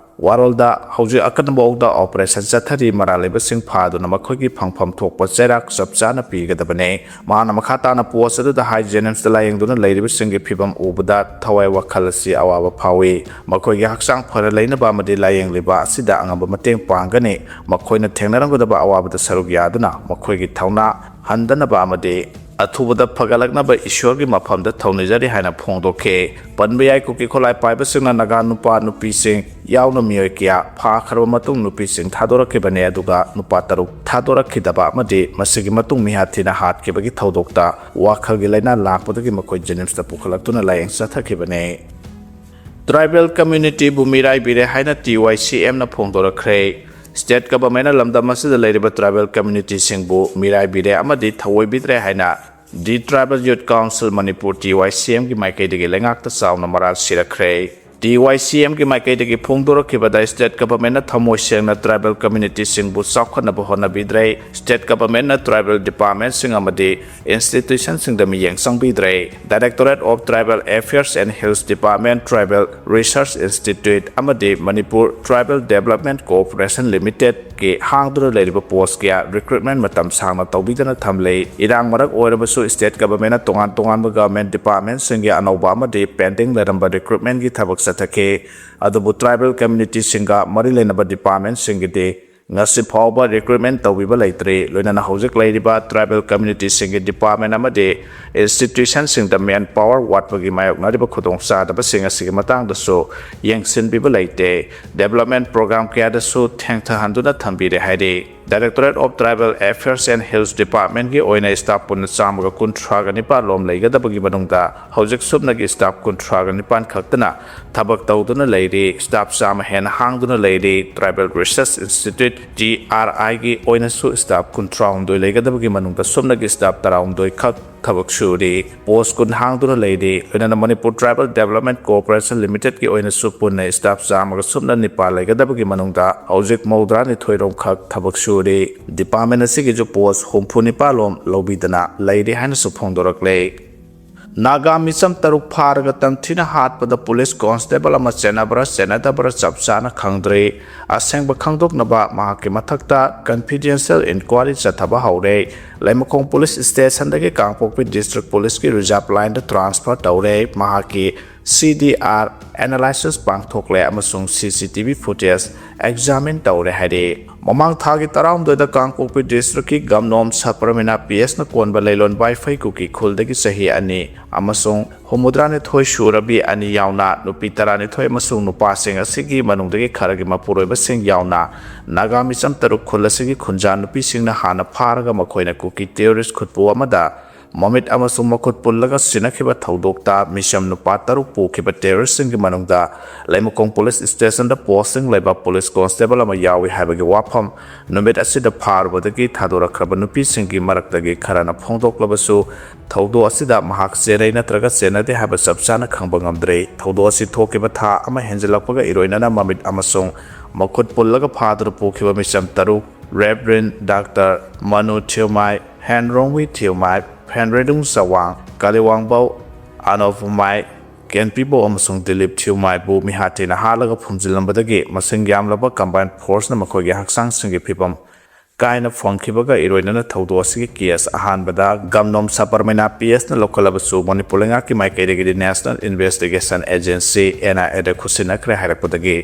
ꯋꯥꯔꯣꯜꯗ ꯍꯧꯖꯤꯛ ꯑꯀꯟꯕ ꯃꯑꯣꯡꯗ ꯑꯣꯄꯔꯦꯁꯟ ꯆꯠꯊꯔꯤ, ꯃꯔꯥꯜ ꯂꯩꯕꯁꯤꯡ ꯐꯥꯗꯨꯅ ꯃꯈꯣꯏꯒꯤ ꯐꯪꯐꯝ ꯊꯣꯛꯄ ꯆꯩꯔꯥꯛ ꯆꯞ ꯆꯥꯅ ꯄꯤꯒꯗꯕꯅꯤ꯫ ꯃꯍꯥꯛꯅ ꯃꯈꯥ ꯇꯥꯅ ꯄꯣꯁ ꯑꯗꯨꯗ ꯍꯥꯏ, ꯖꯦꯅꯤꯝꯁꯇ ꯂꯥꯌꯦꯡꯗꯨꯅ ꯂꯩꯔꯤꯕꯁꯤꯡꯒꯤ ꯐꯤꯕꯝ ꯎꯕꯗ ꯊꯋꯥꯏ ꯋꯥꯈꯜ ꯑꯁꯤ ꯑꯋꯥꯕ ꯐꯥꯎꯏ꯫ ꯃꯈꯣꯏꯒꯤ ꯍꯛꯆꯥꯡ ꯐꯅ ꯂꯩꯅꯕ ꯑꯃꯗꯤ ꯂꯥꯌꯦꯡꯂꯤꯕ ꯑꯁꯤꯗ ꯑꯉꯝꯕ ꯃꯇꯦꯡ ꯄꯥꯡꯒꯅꯤ꯫ ꯃꯈꯣꯏꯅ ꯊꯦꯡꯅꯔꯝꯒꯗꯕ ꯑꯋꯥꯕꯗ ꯁꯔꯨꯛ ꯌꯥꯗꯨꯅ ꯃꯈꯣꯏꯒꯤ ꯊꯧꯅꯥ ꯍꯟꯗꯅꯕ ꯑꯃꯗꯤ ꯑꯊꯨꯕꯗ ꯐꯒꯠꯂꯛꯅꯕ ꯏꯁꯣꯔꯒꯤ ꯃꯐꯝꯗ ꯊꯧꯅꯤꯖꯔꯤ ꯍꯥꯏꯅ ꯐꯣꯡꯗꯣꯛꯈꯤ꯫ ꯄꯟꯕ ꯌꯥꯏ, ꯀꯨꯀꯤ ꯈꯨꯠꯂꯥꯏ ꯄꯥꯏꯕꯁꯤꯡꯅ ꯅꯥꯒꯥ ꯅꯨꯄꯥ ꯅꯨꯄꯤꯁꯤꯡ ꯌꯥꯎꯅ ꯃꯤꯑꯣꯏ ꯀꯌꯥ ꯐꯥꯈ꯭ꯔꯕ ꯃꯇꯨꯡ ꯅꯨꯄꯤꯁꯤꯡ ꯊꯥꯗꯣꯔꯛꯈꯤꯕꯅꯤ, ꯑꯗꯨꯒ ꯅꯨꯄꯥ ꯇꯔꯨꯛ ꯊꯥꯗꯣꯔꯛꯈꯤꯗꯕ ꯑꯃꯗꯤ ꯃꯁꯤꯒꯤ ꯃꯇꯨꯡ ꯃꯤꯍꯥꯠ ꯊꯤꯅ ꯍꯥꯠꯈꯤꯕꯒꯤ ꯊꯧꯗꯣꯛꯇ ꯋꯥꯈꯜꯒꯤ ꯂꯥꯏꯅꯥ ꯂꯥꯛꯄꯗꯒꯤ ꯃꯈꯣꯏ ꯖꯦꯅꯤꯝꯁꯇ ꯄꯨꯈꯠꯂꯛꯇꯨꯅ ꯂꯥꯌꯦꯡ ꯆꯠꯊꯈꯤꯕꯅꯤ꯫ ꯇ꯭ꯔꯥꯏꯕꯦꯜ ꯀꯝꯃ꯭ꯌꯨꯅꯤꯇꯤꯕꯨ ꯃꯤꯔꯥꯏꯕꯤꯔꯦ ꯍꯥꯏꯅ ꯇꯤ ꯋꯥꯏ ꯁꯤ ꯑꯦꯝꯅ ꯐꯣꯡꯗꯣꯔꯛꯈ꯭ꯔꯦ꯫ ꯁ꯭ꯇꯦꯠ ꯒꯚꯔꯟꯃꯦꯟꯠꯅ ꯂꯝꯗꯝ ꯑꯁꯤꯗ ꯂꯩꯔꯤꯕ ꯇ꯭ꯔꯥꯏꯕꯦꯜ ꯀꯝꯃ꯭ꯌꯨꯅꯤꯇꯤꯁꯤꯡꯕꯨ ꯃꯤꯔꯥꯏꯕꯤꯔꯦ ꯑꯃꯗꯤ ꯊꯑꯣꯏꯕꯤꯗ꯭ꯔꯦ ꯍꯥꯏꯅ The Tribal Youth Council Manipur, T Y C ꯑꯦꯝꯒꯤ ꯃꯥꯏꯀꯩꯗꯒꯤ ꯂꯩꯉꯥꯛꯇ ꯆꯥꯎꯅ ꯃꯔꯥꯜ ꯁꯤꯔꯛꯈ꯭ꯔꯦ꯫ ꯇꯤ ꯋꯥꯏ ꯁꯤ ꯑꯦꯝꯒꯤ ꯃꯥꯏꯀꯩꯗꯒꯤ ꯐꯣꯡꯗꯣꯔꯛꯈꯤꯕꯗ, ꯁ꯭ꯇꯦꯠ ꯒꯚꯔꯟꯃꯦꯟꯠꯅ ꯊꯃꯣꯏ ꯁꯦꯡꯅ ꯇ꯭ꯔꯥꯏꯕꯦꯜ ꯀꯝꯃ꯭ꯌꯨꯅꯤꯇꯤꯁꯤꯡꯕꯨ ꯆꯥꯎꯈꯠꯅꯕ ꯍꯣꯠꯅꯕꯤꯗ꯭ꯔꯦ꯫ ꯁ꯭ꯇꯦꯠ ꯒꯚꯔꯟꯃꯦꯟꯠꯅ ꯇ꯭ꯔꯥꯏꯕꯦꯜ ꯗꯤꯄꯥꯔꯠꯃꯦꯟꯠꯁꯤꯡ ꯑꯃꯗꯤ ꯏꯟꯁꯇꯤꯇ꯭ꯌꯨꯁꯟꯁꯤꯡꯗ ꯃꯤꯠꯌꯦꯡ ꯆꯪꯕꯤꯗ꯭ꯔꯦ꯫ Directorate of Tribal Affairs and Hills Department, Tribal Research Institute ꯑꯃꯗꯤ ꯃꯅꯤꯄꯨꯔ ꯇ꯭ꯔꯥꯏꯕꯦꯜ ꯗꯦꯕꯂꯞꯃꯦꯟꯠ ꯀꯣꯑꯣꯄꯔꯦꯁꯟ ꯂꯤꯃꯤꯇꯦꯗꯀꯤ ꯍꯥꯡꯗꯨꯅ ꯂꯩꯔꯤꯕ ꯄꯣꯁ ꯀꯌꯥ ꯔꯤꯀ꯭ꯔꯨꯠꯃꯦꯟꯠ ꯃꯇꯝ ꯁꯥꯡꯅ ꯇꯧꯕꯤꯗꯅ ꯊꯝꯂꯤ꯫ ꯏꯔꯥꯡ ꯃꯔꯛ ꯑꯣꯏꯔꯕꯁꯨ ꯁ꯭ꯇꯦꯠ ꯒꯚꯔꯟꯃꯦꯟꯠꯅ ꯇꯣꯉꯥꯟ ꯇꯣꯉꯥꯟꯕ ꯒꯚꯔꯟꯃꯦꯟꯠ ꯗꯤꯄꯥꯔꯠꯃꯦꯟꯠꯁꯤꯡꯒꯤ ꯑꯅꯧꯕ ꯑꯃꯗꯤ ꯄꯦꯟꯗꯤꯡ ꯂꯩꯔꯝꯕ ꯔꯤꯀ꯭ꯔꯨꯠꯃꯦꯟꯠꯀꯤ ꯊꯕꯛ ꯆꯠꯊꯈꯤ꯫ ꯑꯗꯨꯕꯨ ꯇ꯭ꯔꯥꯏꯕꯦꯜ ꯀꯝꯃ꯭ꯌꯨꯅꯤꯇꯤꯁꯤꯡꯒ ꯃꯔꯤ ꯂꯩꯅꯕ ꯗꯤꯄꯥꯔꯠꯃꯦꯟꯠꯁꯤꯡꯒꯤꯗꯤ ꯉꯁꯤ ꯐꯥꯎꯕ ꯔꯤꯀ꯭ꯔꯨꯠꯃꯦꯟꯠ ꯇꯧꯕꯤꯕ ꯂꯩꯇ꯭ꯔꯤ꯫ ꯂꯣꯏꯅꯅ ꯍꯧꯖꯤꯛ ꯂꯩꯔꯤꯕ ꯇ꯭ꯔꯥꯏꯕꯦꯜ ꯀꯝꯃ꯭ꯌꯨꯅꯤꯇꯤꯁꯤꯡꯒꯤ ꯗꯤꯄꯥꯔꯠꯃꯦꯟꯠ ꯑꯃꯗꯤ ꯏꯟꯁꯇꯤꯇ꯭ꯌꯨꯁꯟꯁꯤꯡꯗ ꯃꯦꯟ ꯄꯥꯋꯔ ꯋꯥꯠꯄꯒꯤ ꯃꯥꯌꯣꯛꯅꯔꯤꯕ ꯈꯨꯗꯣꯡꯆꯥꯗꯕꯁꯤꯡ ꯑꯁꯤꯒꯤ ꯃꯇꯥꯡꯗꯁꯨ ꯌꯦꯡꯁꯤꯟꯕꯤꯕ ꯂꯩꯇꯦ꯫ ꯗꯦꯕꯂꯞꯃꯦꯟꯠ ꯄ꯭ꯔꯣꯒ꯭ꯔꯥꯝ ꯀꯌꯥꯗꯁꯨ ꯊꯦꯡꯊꯍꯟꯗꯨꯅ ꯊꯝꯕꯤꯔꯦ ꯍꯥꯏꯔꯤ꯫ Directorate of Tribal Affairs and Hills Department ꯀꯤ ꯑꯣꯏꯅ staff ꯄꯨꯟꯅ ꯆꯥꯝꯃꯒ ꯀꯨꯟꯊ꯭ꯔꯥꯒ ꯅꯤꯄꯥꯟ ꯂꯣꯝ ꯂꯩꯒꯗꯕꯒꯤ ꯃꯅꯨꯡꯗ ꯍꯧꯖꯤꯛ ꯁꯨꯞꯅꯒꯤ staff ꯀꯨꯟꯊ꯭ꯔꯥꯒ ꯅꯤꯄꯥꯟ ꯈꯛꯇꯅ ꯊꯕꯛ ꯇꯧꯗꯨꯅ ꯂꯩꯔꯤ꯫ Staff ꯆꯥꯝꯃ ꯍꯦꯟꯅ ꯍꯥꯡꯗꯨꯅ ꯂꯩꯔꯤ꯫ Tribal Research Institute, T R I ꯒꯤ ꯑꯣꯏꯅꯁꯨ staff ꯀꯨꯟꯊ꯭ꯔꯥꯍꯨꯝꯗꯣꯏ ꯂꯩꯒꯗꯕꯒꯤ ꯃꯅꯨꯡꯗ ꯁꯨꯞꯅꯒꯤ staff ꯇꯔꯥꯍꯨꯝꯗꯣꯏ ꯈꯛ ꯊꯕꯛ ꯁꯨꯔꯤ꯫ Post ꯀꯨꯟ ꯍꯥꯡꯗꯨꯅ ꯂꯩꯔꯤ꯫ ꯂꯣꯏꯅꯅ Manipur Tribal Development Corporation Limited ꯀꯤ ꯑꯣꯏꯅꯁꯨ ꯄꯨꯟꯅ staff ꯆꯥꯝꯃꯒ ꯁꯨꯞꯅ ꯅꯤꯄꯥꯟ ꯂꯩꯒꯗꯕꯒꯤ ꯃꯅꯨꯡꯗ ꯍꯧꯖꯤꯛ ꯃꯧꯗ꯭ꯔꯥꯅꯤꯊꯣꯏ ꯔꯣꯝ ꯈꯛ ꯊꯕꯛ ꯁꯨꯔꯤ꯫ Department ꯑꯁꯤꯒꯤꯁꯨ post ꯍꯨꯝꯐꯨ ꯅꯤꯄꯥꯟ ꯂꯣꯝ ꯂꯧꯕꯤꯗꯅ ꯂꯩꯔꯤ ꯍꯥꯏꯅꯁꯨ ꯐꯣꯡꯗꯣꯔꯛꯂꯦ꯫ ꯅꯥꯒꯥ ꯃꯤꯆꯝ ꯇꯔꯨꯛ ꯐꯥꯔꯒ ꯇꯝꯊꯤꯅ ꯍꯥꯠꯄꯗ police constable ꯑꯃ ꯆꯦꯟꯅꯕ꯭ꯔꯥ ꯆꯦꯟꯅꯗꯕ꯭ꯔꯥ ꯆꯞ ꯆꯥꯅ ꯈꯪꯗ꯭ꯔꯤ꯫ ꯑꯁꯦꯡꯕ ꯈꯪꯗꯣꯛꯅꯕ ꯃꯍꯥꯛꯀꯤ ꯃꯊꯛꯇ confidential inquiry ꯆꯠꯊꯕ ꯍꯧꯔꯦ꯫ ꯂꯩꯃꯈꯣꯡ police station ꯗꯒꯤ ꯀꯥꯡꯄꯣꯛꯄꯤ district police ꯀꯤ reserve line ꯗ transfer ꯇꯧꯔꯦ꯫ ꯃꯍꯥꯛꯀꯤ C D R analysis ꯄꯥꯡꯊꯣꯛꯂꯦ ꯑꯃꯁꯨꯡ C C T V footage examine ꯇꯧꯔꯦ ꯍꯥꯏꯔꯤ꯫ ꯃꯃꯥꯡ ꯊꯥꯒꯤ ꯇꯔꯥꯍꯨꯝꯗꯣꯏꯗ ꯀꯥꯡꯄꯣꯛꯄꯤ district ꯀꯤ ꯒꯝꯅꯣꯝ ꯁꯄꯔꯃꯤꯅꯥ P S ꯅ ꯀꯣꯟꯕ ꯂꯩꯂꯣꯟ ꯋꯥꯏꯐꯩ ꯀꯨꯀꯤ ꯈꯨꯜꯗꯒꯤ ꯆꯍꯤ ꯑꯅꯤ ꯑꯃꯁꯨꯡ ꯍꯨꯝꯐꯨꯇꯔꯥꯅꯤꯊꯣꯏ ꯁꯨꯔꯕꯤ ꯑꯅꯤ ꯌꯥꯎꯅ ꯅꯨꯄꯤ ꯇꯔꯥꯅꯤꯊꯣꯏ ꯑꯃꯁꯨꯡ ꯅꯨꯄꯥꯁꯤꯡ ꯑꯁꯤꯒꯤ ꯃꯅꯨꯡꯗꯒꯤ ꯈꯔꯒꯤ ꯃꯄꯨꯔꯣꯏꯕꯁꯤꯡ ꯌꯥꯎꯅ ꯅꯥꯒꯥ ꯃꯤꯆꯝ ꯇꯔꯨꯛ ꯈꯨꯜ ꯑꯁꯤꯒꯤ ꯈꯨꯟꯖꯥ ꯅꯨꯄꯤꯁꯤꯡꯅ ꯍꯥꯟꯅ ꯐꯥꯔꯒ ꯃꯈꯣꯏꯅ ꯀꯨꯀꯤ terrorist ꯈꯨꯠꯄꯨ ꯑꯃꯗ ꯃꯃꯤꯠ ꯑꯃꯁꯨꯡ ꯃꯈꯨꯠ ꯄꯨꯜꯂꯒ ꯁꯤꯟꯅꯈꯤꯕ ꯊꯧꯗꯣꯛꯇ ꯃꯤꯆꯝ ꯅꯨꯄꯥ ꯇꯔꯨꯛ ꯄꯨꯈꯤꯕ terrorist ꯁꯤꯡꯒꯤ ꯃꯅꯨꯡꯗ ꯂꯩꯃꯈꯣꯡ police station ꯗ posting ꯂꯩꯕ police constable ꯑꯃ ꯌꯥꯎꯏ ꯍꯥꯏꯕꯒꯤ ꯋꯥꯐꯝ ꯅꯨꯃꯤꯠ ꯑꯁꯤꯗ ꯐꯥꯔꯨꯕꯗꯒꯤ ꯊꯥꯗꯣꯔꯛꯈ꯭ꯔꯕ ꯅꯨꯄꯤꯁꯤꯡꯒꯤ ꯃꯔꯛꯇꯒꯤ ꯈꯔꯅ ꯐꯣꯡꯗꯣꯛꯂꯕꯁꯨ, ꯊꯧꯗꯣꯛ ꯑꯁꯤꯗ ꯃꯍꯥꯛ ꯆꯦꯟꯅꯩ ꯅꯠꯇ꯭ꯔꯒ ꯆꯦꯟꯅꯗꯦ ꯍꯥꯏꯕ ꯆꯞ ꯆꯥꯅ ꯈꯪꯕ ꯉꯝꯗ꯭ꯔꯤ꯫ ꯊꯧꯗꯣꯛ ꯑꯁꯤ ꯊꯣꯛꯈꯤꯕ ꯊꯥ ꯑꯃ ꯍꯦꯟꯖꯤꯜꯂꯛꯄꯒ ꯏꯔꯣꯏꯅꯅ ꯃꯃꯤꯠ ꯑꯃꯁꯨꯡ ꯃꯈꯨꯠ ꯄꯨꯜꯂꯒ ꯐꯥꯗꯨꯅ ꯄꯨꯈꯤꯕ ꯃꯤꯆꯝ ꯇꯔꯨꯛ, Reverend Doctor ꯃꯅꯨ ꯊꯤꯌꯨꯃꯥꯏ, ꯍꯦꯟꯔꯣꯡꯋꯤ ꯊꯤꯌꯨꯃꯥꯏ, ꯐꯦꯟꯔꯦꯗꯨꯡ ꯆꯋꯥꯡ, ꯀꯥꯂꯤꯋꯥꯡꯕꯧ ꯑꯅꯣꯕꯃꯥꯏ, ꯀꯦꯟꯄꯤꯕꯧ ꯑꯃꯁꯨꯡ ꯗꯤꯂꯤꯞ ꯊꯤꯌꯨꯃꯥꯏꯕꯨ ꯃꯤꯍꯥꯠ ꯊꯤꯅ ꯍꯥꯠꯂꯒ ꯐꯨꯝꯖꯤꯜꯂꯝꯕꯗꯒꯤ ꯃꯁꯤꯡ ꯌꯥꯝꯂꯕ combined force ꯅ ꯃꯈꯣꯏꯒꯤ ꯍꯛꯆꯥꯡꯁꯤꯡꯒꯤ ꯐꯤꯕꯝ ꯀꯥꯏꯅ ꯐꯪꯈꯤꯕꯒ ꯏꯔꯣꯏꯅꯅ ꯊꯧꯗꯣꯛ ꯑꯁꯤꯒꯤ case ꯑꯍꯥꯟꯕꯗ ꯒꯝꯅꯣꯝ ꯁꯕꯔꯃꯤꯅꯥ P S ꯅ ꯂꯧꯈꯠꯂꯕꯁꯨ, ꯃꯅꯤꯄꯨꯔ ꯂꯩꯉꯥꯛꯀꯤ ꯃꯥꯏꯀꯩꯗꯒꯤꯗꯤ National Investigation Agency, N I A ꯗ ꯈꯨꯠꯁꯤꯟꯅꯈ꯭ꯔꯦ ꯍꯥꯏꯔꯛꯄꯗꯒꯤ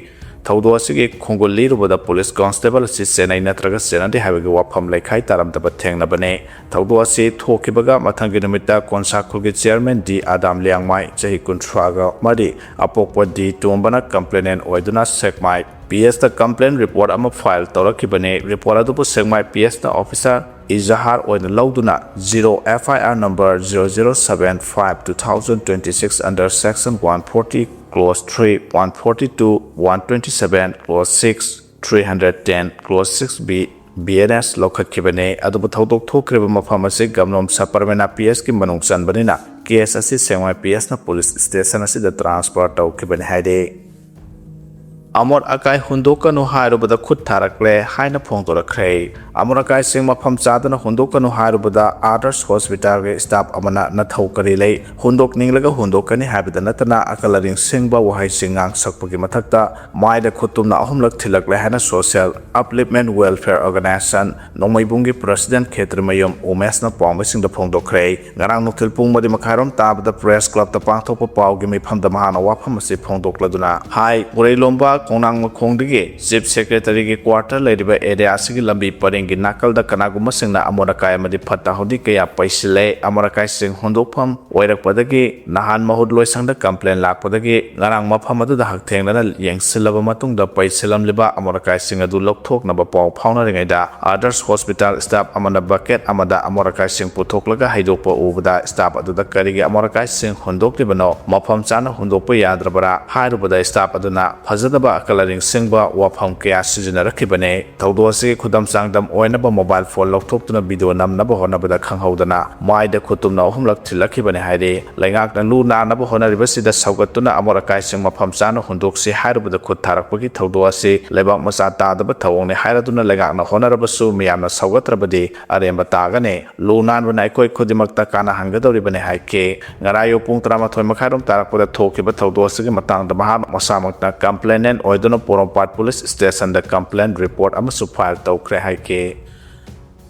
ꯊꯧꯗꯣꯛ ꯑꯁꯤꯒꯤ ꯈꯣꯡꯒꯨꯜ ꯂꯤꯔꯨꯕꯗ ꯄꯨꯂꯤꯁ ꯀꯣꯟꯁꯇꯦꯕꯜ ꯑꯁꯤ ꯆꯦꯟꯅꯩ ꯅꯠꯇ꯭ꯔꯒ ꯆꯦꯟꯅꯗꯦ ꯍꯥꯏꯕꯒꯤ ꯋꯥꯐꯝ ꯂꯩꯈꯥꯏ ꯇꯥꯔꯝꯗꯕ ꯊꯦꯡꯅꯕꯅꯤ꯫ ꯊꯧꯗꯣꯛ ꯑꯁꯤ ꯊꯣꯛꯈꯤꯕꯒ ꯃꯊꯪꯒꯤ ꯅꯨꯃꯤꯠꯇ ꯀꯣꯟꯁꯥꯈꯨꯜꯒꯤ ꯆꯤꯌꯔꯃꯦꯟ ꯗꯤ ꯑꯥꯗꯥꯝ ꯂꯤꯌꯥꯡꯃꯥꯏ, ꯆꯍꯤ ꯀꯨꯟꯊ꯭ꯔꯥꯒ ꯃꯔꯤ, ꯑꯄꯣꯛꯄ ꯗꯤ ꯇꯣꯝꯕꯅ ꯀꯝꯄ꯭ꯂꯦꯅꯦꯟ ꯑꯣꯏꯗꯨꯅ ꯁꯦꯛꯃꯥꯏ ꯄꯤ ꯑꯦꯁꯇ ꯀꯝꯄ꯭ꯂꯦꯟ ꯔꯤꯄꯣꯔꯠ ꯑꯃ ꯐꯥꯏꯜ ꯇꯧꯔꯛꯈꯤꯕꯅꯤ꯫ ꯔꯤꯄꯣꯔꯠ ꯑꯗꯨꯕꯨ ꯁꯦꯛꯃꯥꯏ ꯄꯤ ꯑꯦꯁꯅ ꯑꯣꯐꯤꯁꯥꯔ ꯏꯖꯍꯥꯔ ꯑꯣꯏꯅ ꯂꯧꯗꯨꯅ zero F I R number zero zero seven five two thousand twenty six under section one forty clause three, one forty two, one twenty seven clause six, three hundred ten clause six B B N S ꯂꯧꯈꯠꯈꯤꯕꯅꯤ꯫ ꯑꯗꯨꯕꯨ ꯊꯧꯗꯣꯛ ꯊꯣꯛꯈ꯭ꯔꯤꯕ ꯃꯐꯝ ꯑꯁꯤ ꯒꯝꯂꯣꯝ ꯁꯕ ꯄꯔꯒꯅꯥ ꯄꯤ ꯑꯦꯁꯀꯤ ꯃꯅꯨꯡ ꯆꯟꯕꯅꯤꯅ ꯀꯦꯁ ꯑꯁꯤ ꯁꯦꯛꯃꯥꯏ ꯄꯤ ꯑꯦꯁꯅ ꯄꯨꯂꯤꯁ ꯁ꯭ꯇꯦꯁꯟ ꯑꯁꯤꯗ ꯇ꯭ꯔꯥꯟꯁꯐꯔ ꯇꯧꯈꯤꯕꯅꯤ ꯍꯥꯏꯔꯤ꯫ ꯑꯃꯣꯠ ꯑꯀꯥꯏ ꯍꯨꯟꯗꯣꯛꯀꯅꯨ ꯍꯥꯏꯔꯨꯕꯗ ꯈꯨꯠ ꯊꯥꯔꯛꯂꯦ ꯍꯥꯏꯅ ꯐꯣꯡꯗꯣꯔꯛꯈ꯭ꯔꯦ꯫ ꯑꯃꯣꯠ ꯑꯀꯥꯏꯁꯤꯡ ꯃꯐꯝ ꯆꯥꯗꯅ ꯍꯨꯟꯗꯣꯛꯀꯅꯨ ꯍꯥꯏꯔꯨꯕꯗ ꯑꯥꯗꯔꯁ ꯍꯣꯁꯄꯤꯇꯥꯜꯒꯤ ꯁ꯭ꯇꯥꯐ ꯑꯃꯅ ꯅꯊꯧ ꯀꯔꯤ ꯂꯩ? ꯍꯨꯟꯗꯣꯛꯅꯤꯡꯂꯒ ꯍꯨꯟꯗꯣꯛꯀꯅꯤ ꯍꯥꯏꯕꯗ ꯅꯠꯇꯅ ꯑꯀꯜ ꯑꯔꯤꯡ ꯁꯤꯡꯕ ꯋꯥꯍꯩꯁꯤꯡ ꯉꯥꯡꯁꯛꯄꯒꯤ ꯃꯊꯛꯇ ꯃꯥꯏꯗ ꯈꯨꯠꯇꯨꯝꯅ ꯑꯍꯨꯝꯂꯛ ꯊꯤꯜꯂꯛꯂꯦ ꯍꯥꯏꯅ ꯁꯣꯁꯤꯌꯦꯜ ꯑꯞꯂꯤꯞꯃꯦꯟ ꯋꯦꯜꯐꯤꯌꯔ ꯑꯣꯔꯒꯅꯥꯏꯖꯦꯁꯟ ꯅꯣꯡꯃꯩꯕꯨꯡꯒꯤ ꯄ꯭ꯔꯁꯤꯗꯦꯟ ꯈꯦꯇ꯭ꯔꯤꯃꯌꯨꯝ ꯎꯃꯦꯁꯅ ꯄꯥꯎꯃꯤꯁꯤꯡꯗ ꯐꯣꯡꯗꯣꯛꯈ꯭ꯔꯦ꯫ ꯉꯔꯥꯡ ꯅꯨꯡꯊꯤꯜ ꯄꯨꯡ ꯃꯔꯤ ꯃꯈꯥꯏꯔꯣꯝ ꯇꯥꯕꯗ ꯄ꯭ꯔꯦꯁ ꯀ꯭ꯂꯕꯇ ꯄꯥꯡꯊꯣꯛꯄ ꯄꯥꯎꯒꯤ ꯃꯤꯐꯝꯗ ꯃꯍꯥꯛꯅ ꯋꯥꯐꯝ ꯑꯁꯤ ꯐꯣꯡꯗꯣꯛꯂꯗꯨꯅ ꯍꯥꯏ, ꯎꯔꯩꯂꯣꯝꯕ ꯈꯣꯡꯅꯥꯡ ꯃꯈꯣꯡꯗꯒꯤ ꯆꯤꯐ ꯁꯦꯀ꯭ꯔꯦꯇꯔꯤꯒꯤ ꯀ꯭ꯋꯥꯔꯇꯔ ꯂꯩꯔꯤꯕ ꯑꯦꯔꯤꯌꯥ ꯑꯁꯤꯒꯤ ꯂꯝꯕꯤ ꯄꯔꯦꯡꯒꯤ ꯅꯥꯀꯜꯗ ꯀꯅꯥꯒꯨꯝꯕꯁꯤꯡꯅ ꯑꯃꯣꯠ ꯑꯀꯥꯏ ꯑꯃꯗꯤ ꯐꯠꯇ ꯍꯥꯎꯗꯤ ꯀꯌꯥ ꯄꯩꯁꯤꯜꯂꯦ꯫ ꯑꯃꯣꯠ ꯑꯀꯥꯏꯁꯤꯡ ꯍꯨꯟꯗꯣꯛꯐꯝ ꯑꯣꯏꯔꯛꯄꯗꯒꯤ ꯅꯍꯥꯟ ꯃꯍꯨꯠ ꯂꯣꯏꯁꯪꯗ ꯀꯝꯄ꯭ꯂꯦꯟ ꯂꯥꯛꯄꯗꯒꯤ ꯉꯔꯥꯡ ꯃꯐꯝ ꯑꯗꯨꯗ ꯍꯛꯊꯦꯡꯅꯅ ꯌꯦꯡꯁꯤꯜꯂꯕ ꯃꯇꯨꯡꯗ ꯄꯩꯁꯤꯜꯂꯝꯂꯤꯕ ꯑꯃꯣꯠ ꯑꯀꯥꯏꯁꯤꯡ ꯑꯗꯨ ꯂꯧꯊꯣꯛꯅꯕ ꯄꯥꯎ ꯐꯥꯎꯅꯔꯤꯉꯩꯗ ꯑꯥꯗꯔꯁ ꯍꯣꯁꯄꯤꯇꯥꯜ ꯁ꯭ꯇꯥꯐ ꯑꯃꯅ ꯕꯀꯦꯠ ꯑꯃꯗ ꯑꯃꯣꯠ ꯑꯀꯥꯏꯁꯤꯡ ꯄꯨꯊꯣꯛꯂꯒ ꯍꯩꯗꯣꯛꯄ ꯎꯕꯗ ꯁ꯭ꯇꯥꯐ ꯑꯗꯨꯗ ꯀꯔꯤꯒꯤ ꯑꯃꯣꯠ ꯑꯀꯥꯏꯁꯤꯡ ꯍꯨꯟꯗꯣꯛꯂꯤꯕꯅꯣ? ꯃꯐꯝ ꯆꯥꯅ ꯍꯨꯟꯗꯣꯛꯄ ꯌꯥꯗ꯭ꯔꯕ꯭ꯔꯥ? ꯍꯥꯏꯔꯨꯕꯗ ꯁ꯭ꯇꯥꯐ ꯑꯗꯨꯅ ꯐꯖꯗꯕ ꯑꯀꯜ ꯑꯔꯤꯡ ꯁꯤꯡꯕ ꯋꯥꯐꯝ ꯀꯌꯥ ꯁꯤꯖꯤꯟꯅꯔꯛꯈꯤꯕꯅꯤ꯫ ꯊꯧꯗꯣꯛ ꯑꯁꯤꯒꯤ ꯈꯨꯗꯝ ꯆꯥꯡꯗꯝ ꯑꯣꯏꯅꯕ ꯃꯣꯕꯥꯏꯜ ꯐꯣꯟ ꯂꯧꯊꯣꯛꯇꯨꯅ ꯚꯤꯗꯤꯑꯣ ꯅꯝꯅꯕ ꯍꯣꯠꯅꯕꯗ ꯈꯪꯍꯧꯗꯅ ꯃꯥꯏꯗ ꯈꯨꯠꯇꯨꯝꯅ ꯑꯍꯨꯝꯂꯛ ꯊꯤꯜꯂꯛꯈꯤꯕꯅꯤ ꯍꯥꯏꯔꯤ꯫ ꯂꯩꯉꯥꯛꯅ ꯂꯨ ꯅꯥꯟꯅꯕ ꯍꯣꯠꯅꯔꯤꯕꯁꯤꯗ ꯁꯧꯒꯠꯇꯨꯅ ꯑꯃꯣꯠ ꯑꯀꯥꯏꯁꯤꯡ ꯃꯐꯝ ꯆꯥꯅ ꯍꯨꯟꯗꯣꯛꯁꯤ ꯍꯥꯏꯔꯨꯕꯗ ꯈꯨꯠ ꯊꯥꯔꯛꯄꯒꯤ ꯊꯧꯗꯣꯛ ꯑꯁꯤ ꯂꯩꯕꯥꯛ ꯃꯆꯥ ꯇꯥꯗꯕ ꯊꯧꯑꯣꯡꯅꯤ ꯍꯥꯏꯔꯗꯨꯅ ꯂꯩꯉꯥꯛꯅ ꯍꯣꯠꯅꯔꯕꯁꯨ ꯃꯤꯌꯥꯝꯅ ꯁꯧꯒꯠꯇ꯭ꯔꯕꯗꯤ ꯑꯔꯦꯝꯕ ꯇꯥꯒꯅꯤ꯫ ꯂꯨ ꯅꯥꯟꯕꯅ ꯑꯩꯈꯣꯏ ꯈꯨꯗꯤꯡꯃꯛꯇ ꯀꯥꯟꯅꯍꯟꯒꯗꯧꯔꯤꯕꯅꯤ ꯍꯥꯏꯈꯤ꯫ ꯉꯔꯥꯏꯌꯨ ꯄꯨꯡ ꯇꯔꯥꯃꯥꯊꯣꯏ ꯃꯈꯥꯏꯔꯣꯝ ꯇꯥꯔꯛꯄꯗ ꯊꯣꯛꯈꯤꯕ ꯊꯧꯗꯣꯛ ꯑꯁꯤꯒꯤ ꯃꯇꯥꯡꯗ ꯃꯍꯥꯛ ꯃꯁꯥꯃꯛꯅ ꯀꯝꯄ꯭ꯂꯦꯅꯦꯟ ꯑꯣꯏꯗꯨꯅ ꯄꯣꯔꯣꯝꯄꯥꯠ ꯄꯨꯂꯤꯁ ꯁ꯭ꯇꯦꯁꯟꯗ ꯀꯝꯄ꯭ꯂꯦꯟ ꯔꯤꯄꯣꯔꯠ ꯑꯃꯁꯨ ꯐꯥꯏꯜ ꯇꯧꯈ꯭ꯔꯦ ꯍꯥꯏꯈꯤ꯫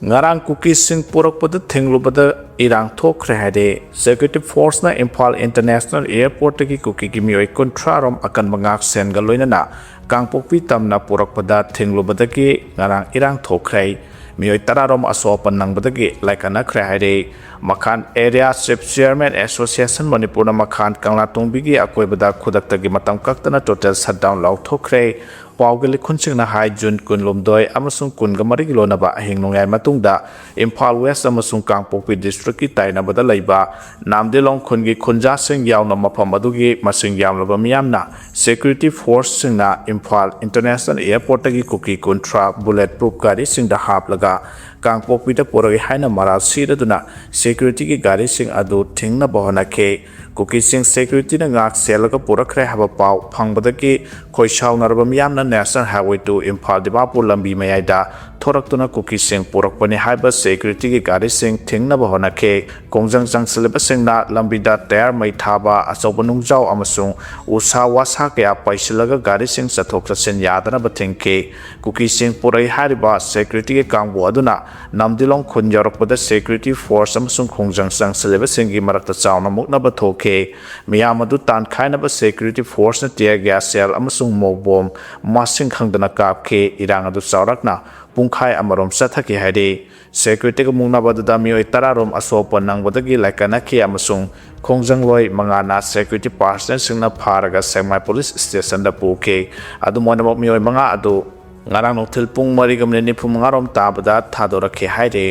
ꯉꯔꯥꯡ ꯀꯨꯀꯤꯁꯤꯡ ꯄꯨꯔꯛꯄꯗ ꯊꯤꯡꯂꯨꯕꯗ ꯏꯔꯥꯡ ꯊꯣꯛꯈ꯭ꯔꯦ ꯍꯥꯏꯔꯦ꯫ ꯁꯦꯀ꯭ꯌꯨꯔꯤꯇꯤ ꯐꯣꯔꯁꯅ ꯏꯝꯐꯥꯜ ꯏꯟꯇꯔꯅꯦꯁꯅꯦꯜ ꯑꯦꯌꯔꯄꯣꯔꯠꯇꯒꯤ ꯀꯨꯀꯤꯒꯤ ꯃꯤꯑꯣꯏ ꯀꯨꯟꯊ꯭ꯔꯥ ꯔꯣꯝ ꯑꯀꯟꯕ ꯉꯥꯛꯁꯦꯟꯒ ꯂꯣꯏꯅꯅ ꯀꯥꯡꯄꯣꯛꯄꯤ ꯇꯝꯅ ꯄꯨꯔꯛꯄꯗ ꯊꯤꯡꯂꯨꯕꯗꯒꯤ ꯉꯔꯥꯡ ꯏꯔꯥꯡ ꯊꯣꯛꯈ꯭ꯔꯦ꯫ ꯃꯤꯑꯣꯏ ꯇꯔꯥꯔꯣꯝ ꯑꯁꯣꯛ ꯑꯄꯟ ꯅꯪꯕꯗꯒꯤ ꯂꯥꯏꯀꯠꯅꯈ꯭ꯔꯦ ꯍꯥꯏꯔꯤ꯫ ꯃꯈꯥꯟ Area Chief Chairman Association ꯃꯅꯤꯄꯨꯔꯅ ꯃꯈꯥꯟ ꯀꯪꯂꯥꯇꯣꯡꯕꯤꯒꯤ ꯑꯀꯣꯏꯕꯗ ꯈꯨꯗꯛꯇꯒꯤ ꯃꯇꯝ ꯀꯛꯇꯅ total shutdown ꯂꯥꯎꯊꯣꯛꯈ꯭ꯔꯦ꯫ ꯄꯥꯎꯒꯤ ꯂꯤꯈꯨꯟꯁꯤꯡꯅ ꯍꯥꯏ, ꯖꯨꯟ ꯀꯨꯟꯍꯨꯝꯗꯣꯏ ꯑꯃꯁꯨꯡ ꯀꯨꯟꯒ ꯃꯔꯤꯒꯤ ꯂꯣꯟꯅꯕ ꯑꯍꯤꯡ ꯅꯣꯡꯌꯥꯏ ꯃꯇꯨꯡꯗ ꯏꯝꯐꯥꯜ West ꯑꯃꯁꯨꯡ ꯀꯥꯡꯄꯣꯛꯄꯤ district ꯀꯤ ꯇꯥꯏꯅꯕꯗ ꯂꯩꯕ ꯅꯥꯝꯗꯤꯂꯣꯡ ꯈꯨꯟꯒꯤ ꯈꯨꯟꯖꯥꯁꯤꯡ ꯌꯥꯎꯅ ꯃꯐꯝ ꯑꯗꯨꯒꯤ ꯃꯁꯤꯡ ꯌꯥꯝꯂꯕ ꯃꯤꯌꯥꯝꯅ security force ꯁꯤꯡꯅ ꯏꯝꯐꯥꯜ International Airport ꯇꯒꯤ ꯀꯨꯀꯤ ꯀꯨꯟꯊ꯭ꯔꯥ bullet proof ꯒꯥꯔꯤꯁꯤꯡꯗ ꯍꯥꯞꯂꯒ ꯀꯥꯡꯄꯣꯛꯄꯤꯗ ꯄꯨꯔꯛꯏ ꯍꯥꯏꯅ ꯃꯔꯥꯜ ꯁꯤꯔꯗꯨꯅ security ꯒꯤ ꯒꯥꯔꯤꯁꯤꯡ ꯑꯗꯨ ꯊꯤꯡꯅꯕ ꯍꯣꯠꯅꯈꯤ꯫ ꯀꯨꯀꯤꯁꯤꯡ security ꯅ ꯉꯥꯛ ꯁꯦꯜꯂꯒ ꯄꯨꯔꯛꯈ꯭ꯔꯦ ꯍꯥꯏꯕ ꯄꯥꯎ ꯐꯪꯕꯗꯒꯤ ꯈꯣꯏ ꯁꯥꯎꯅꯔꯕ ꯃꯤꯌꯥꯝꯅ National Highway two Imphal Dimapur ꯂꯝꯕꯤ ꯃꯌꯥꯏꯗ ꯊꯣꯔꯛꯇꯨꯅ ꯀꯨꯀꯤꯁꯤꯡ ꯄꯨꯔꯛꯄꯅꯤ ꯍꯥꯏꯕ security ꯒꯤ ꯒꯥꯔꯤꯁꯤꯡ ꯊꯤꯡꯅꯕ ꯍꯣꯠꯅꯈꯤ꯫ ꯈꯣꯡꯖꯪ ꯆꯪꯁꯤꯜꯂꯤꯕꯁꯤꯡꯅ ꯂꯝꯕꯤꯗ tyre ꯃꯩ ꯊꯥꯕ, ꯑꯆꯧꯕ ꯅꯨꯡꯖꯥꯎ ꯑꯃꯁꯨꯡ ꯎꯁꯥ ꯋꯥꯁꯥ ꯀꯌꯥ ꯄꯩꯁꯤꯜꯂꯒ ꯒꯥꯔꯤꯁꯤꯡ ꯆꯠꯊꯣꯛ ꯆꯠꯁꯤꯟ ꯌꯥꯗꯅꯕ ꯊꯤꯡꯈꯤ꯫ ꯀꯨꯀꯤꯁꯤꯡ ꯄꯨꯔꯛꯏ ꯍꯥꯏꯔꯤꯕ security ꯒꯤ ꯀꯥꯡꯕꯨ ꯑꯗꯨꯅ ꯅꯝꯗꯤꯂꯣꯡ ꯈꯨꯟ ꯌꯧꯔꯛꯄꯗ security force ꯑꯃꯁꯨꯡ ꯈꯣꯡꯖꯪ ꯆꯪꯁꯤꯜꯂꯤꯕꯁꯤꯡꯒꯤ ꯃꯔꯛꯇ ꯆꯥꯎꯅ ꯃꯨꯛꯅꯕ ꯊꯣꯛꯈꯤ꯫ ꯃꯤꯌꯥꯝ ꯑꯗꯨ ꯇꯥꯟꯈꯥꯏꯅꯕ security force ꯅ tear gas shell ꯑꯃꯁꯨꯡ ꯃꯣꯛ ꯕꯣꯝ ꯃꯁꯤꯡ ꯈꯪꯗꯅ ꯀꯥꯞꯈꯤ꯫ ꯏꯔꯥꯡ ꯑꯗꯨ ꯆꯥꯎꯔꯥꯛꯅ ꯄꯨꯡꯈꯥꯏ ꯑꯃꯔꯣꯝ ꯆꯠꯊꯈꯤ ꯍꯥꯏꯔꯤ꯫ Security ꯒ ꯃꯨꯛꯅꯕ ꯑꯗꯨꯗ ꯃꯤꯑꯣꯏ ꯇꯔꯥꯔꯣꯝ ꯑꯁꯣꯛꯄ ꯅꯪꯕꯗꯒꯤ ꯂꯥꯏꯀꯠꯅꯈꯤ ꯑꯃꯁꯨꯡ ꯈꯣꯡꯖꯪꯂꯣꯏ ꯃꯉꯥꯅ security personnel ꯁꯤꯡꯅ ꯐꯥꯔꯒ ꯁꯦꯛꯃꯥꯏ police station ꯗ ꯄꯨꯈꯤ꯫ ꯑꯗꯨꯝ ꯑꯣꯏꯅꯃꯛ, ꯃꯤꯑꯣꯏ ꯃꯉꯥ ꯑꯗꯨ ꯉꯔꯥꯡ ꯅꯨꯡꯊꯤꯜ ꯄꯨꯡ ꯃꯔꯤꯒ minute ꯅꯤꯐꯨ ꯃꯉꯥ ꯔꯣꯝ ꯇꯥꯕꯗ ꯊꯥꯗꯣꯔꯛꯈꯤ ꯍꯥꯏꯔꯤ꯫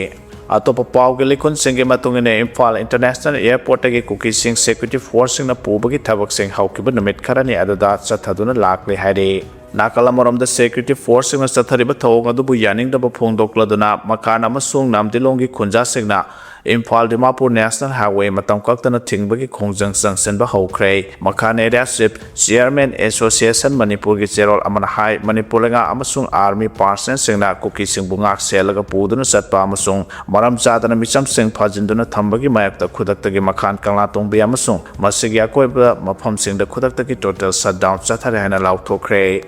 ꯑꯇꯣꯞꯄ ꯄꯥꯎꯒꯤ ꯂꯤꯈꯨꯟꯁꯤꯡꯒꯤ ꯃꯇꯨꯡ ꯏꯟꯅ, ꯏꯝꯐꯥꯜ International Airport ꯇꯒꯤ ꯀꯨꯀꯤꯁꯤꯡ security force ꯁꯤꯡꯅ ꯄꯨꯕꯒꯤ ꯊꯕꯛꯁꯤꯡ ꯍꯧꯈꯤꯕ ꯅꯨꯃꯤꯠ ꯈꯔꯅꯤ ꯑꯗꯨꯗ ꯆꯠꯊꯗꯨꯅ ꯂꯥꯛꯂꯤ ꯍꯥꯏꯔꯤ꯫ ꯅꯥꯀꯜ ꯑꯃꯔꯣꯝꯗ, security force ꯁꯤꯡꯅ ꯆꯠꯊꯔꯤꯕ ꯊꯧꯑꯣꯡ ꯑꯗꯨꯕꯨ ꯌꯥꯅꯤꯡꯗꯕ ꯐꯣꯡꯗꯣꯛꯂꯗꯨꯅ ꯃꯈꯥꯟ ꯑꯃꯁꯨꯡ ꯅꯥꯝꯗꯤꯂꯣꯡꯒꯤ ꯈꯨꯟꯖꯥꯁꯤꯡꯅ ꯏꯝꯐꯥꯜ ꯗꯤꯃꯥꯄꯨꯔ National Highway ꯃꯇꯝ ꯀꯛꯇꯅ ꯊꯤꯡꯕꯒꯤ ꯈꯣꯡꯖꯪ ꯆꯪꯁꯤꯟꯕ ꯍꯧꯈ꯭ꯔꯦ꯫ ꯃꯈꯥꯟ Area Chief Chairman Association ꯃꯅꯤꯄꯨꯔꯒꯤ ꯆꯦꯔꯣꯜ ꯑꯃꯅ ꯍꯥꯏ, ꯃꯅꯤꯄꯨꯔ ꯂꯩꯉꯥꯛ ꯑꯃꯁꯨꯡ army personnel ꯁꯤꯡꯅ ꯀꯨꯀꯤꯁꯤꯡꯕꯨ ꯉꯥꯛ ꯁꯦꯜꯂꯒ ꯄꯨꯗꯨꯅ ꯆꯠꯄ ꯑꯃꯁꯨꯡ ꯃꯔꯝ ꯆꯥꯗꯅ ꯃꯤꯆꯝꯁꯤꯡ ꯐꯥꯖꯤꯟꯗꯨꯅ ꯊꯝꯕꯒꯤ ꯃꯥꯌꯣꯛꯇ ꯈꯨꯗꯛꯇꯒꯤ ꯃꯈꯥꯟ ꯀꯪꯂꯥꯇꯣꯡꯕꯤ ꯑꯃꯁꯨꯡ ꯃꯁꯤꯒꯤ ꯑꯀꯣꯏꯕ ꯃꯐꯝꯁꯤꯡꯗ ꯈꯨꯗꯛꯇꯒꯤ total shutdown ꯆꯠꯊꯔꯦ ꯍꯥꯏꯅ ꯂꯥꯎꯊꯣꯛꯈ꯭ꯔꯦ꯫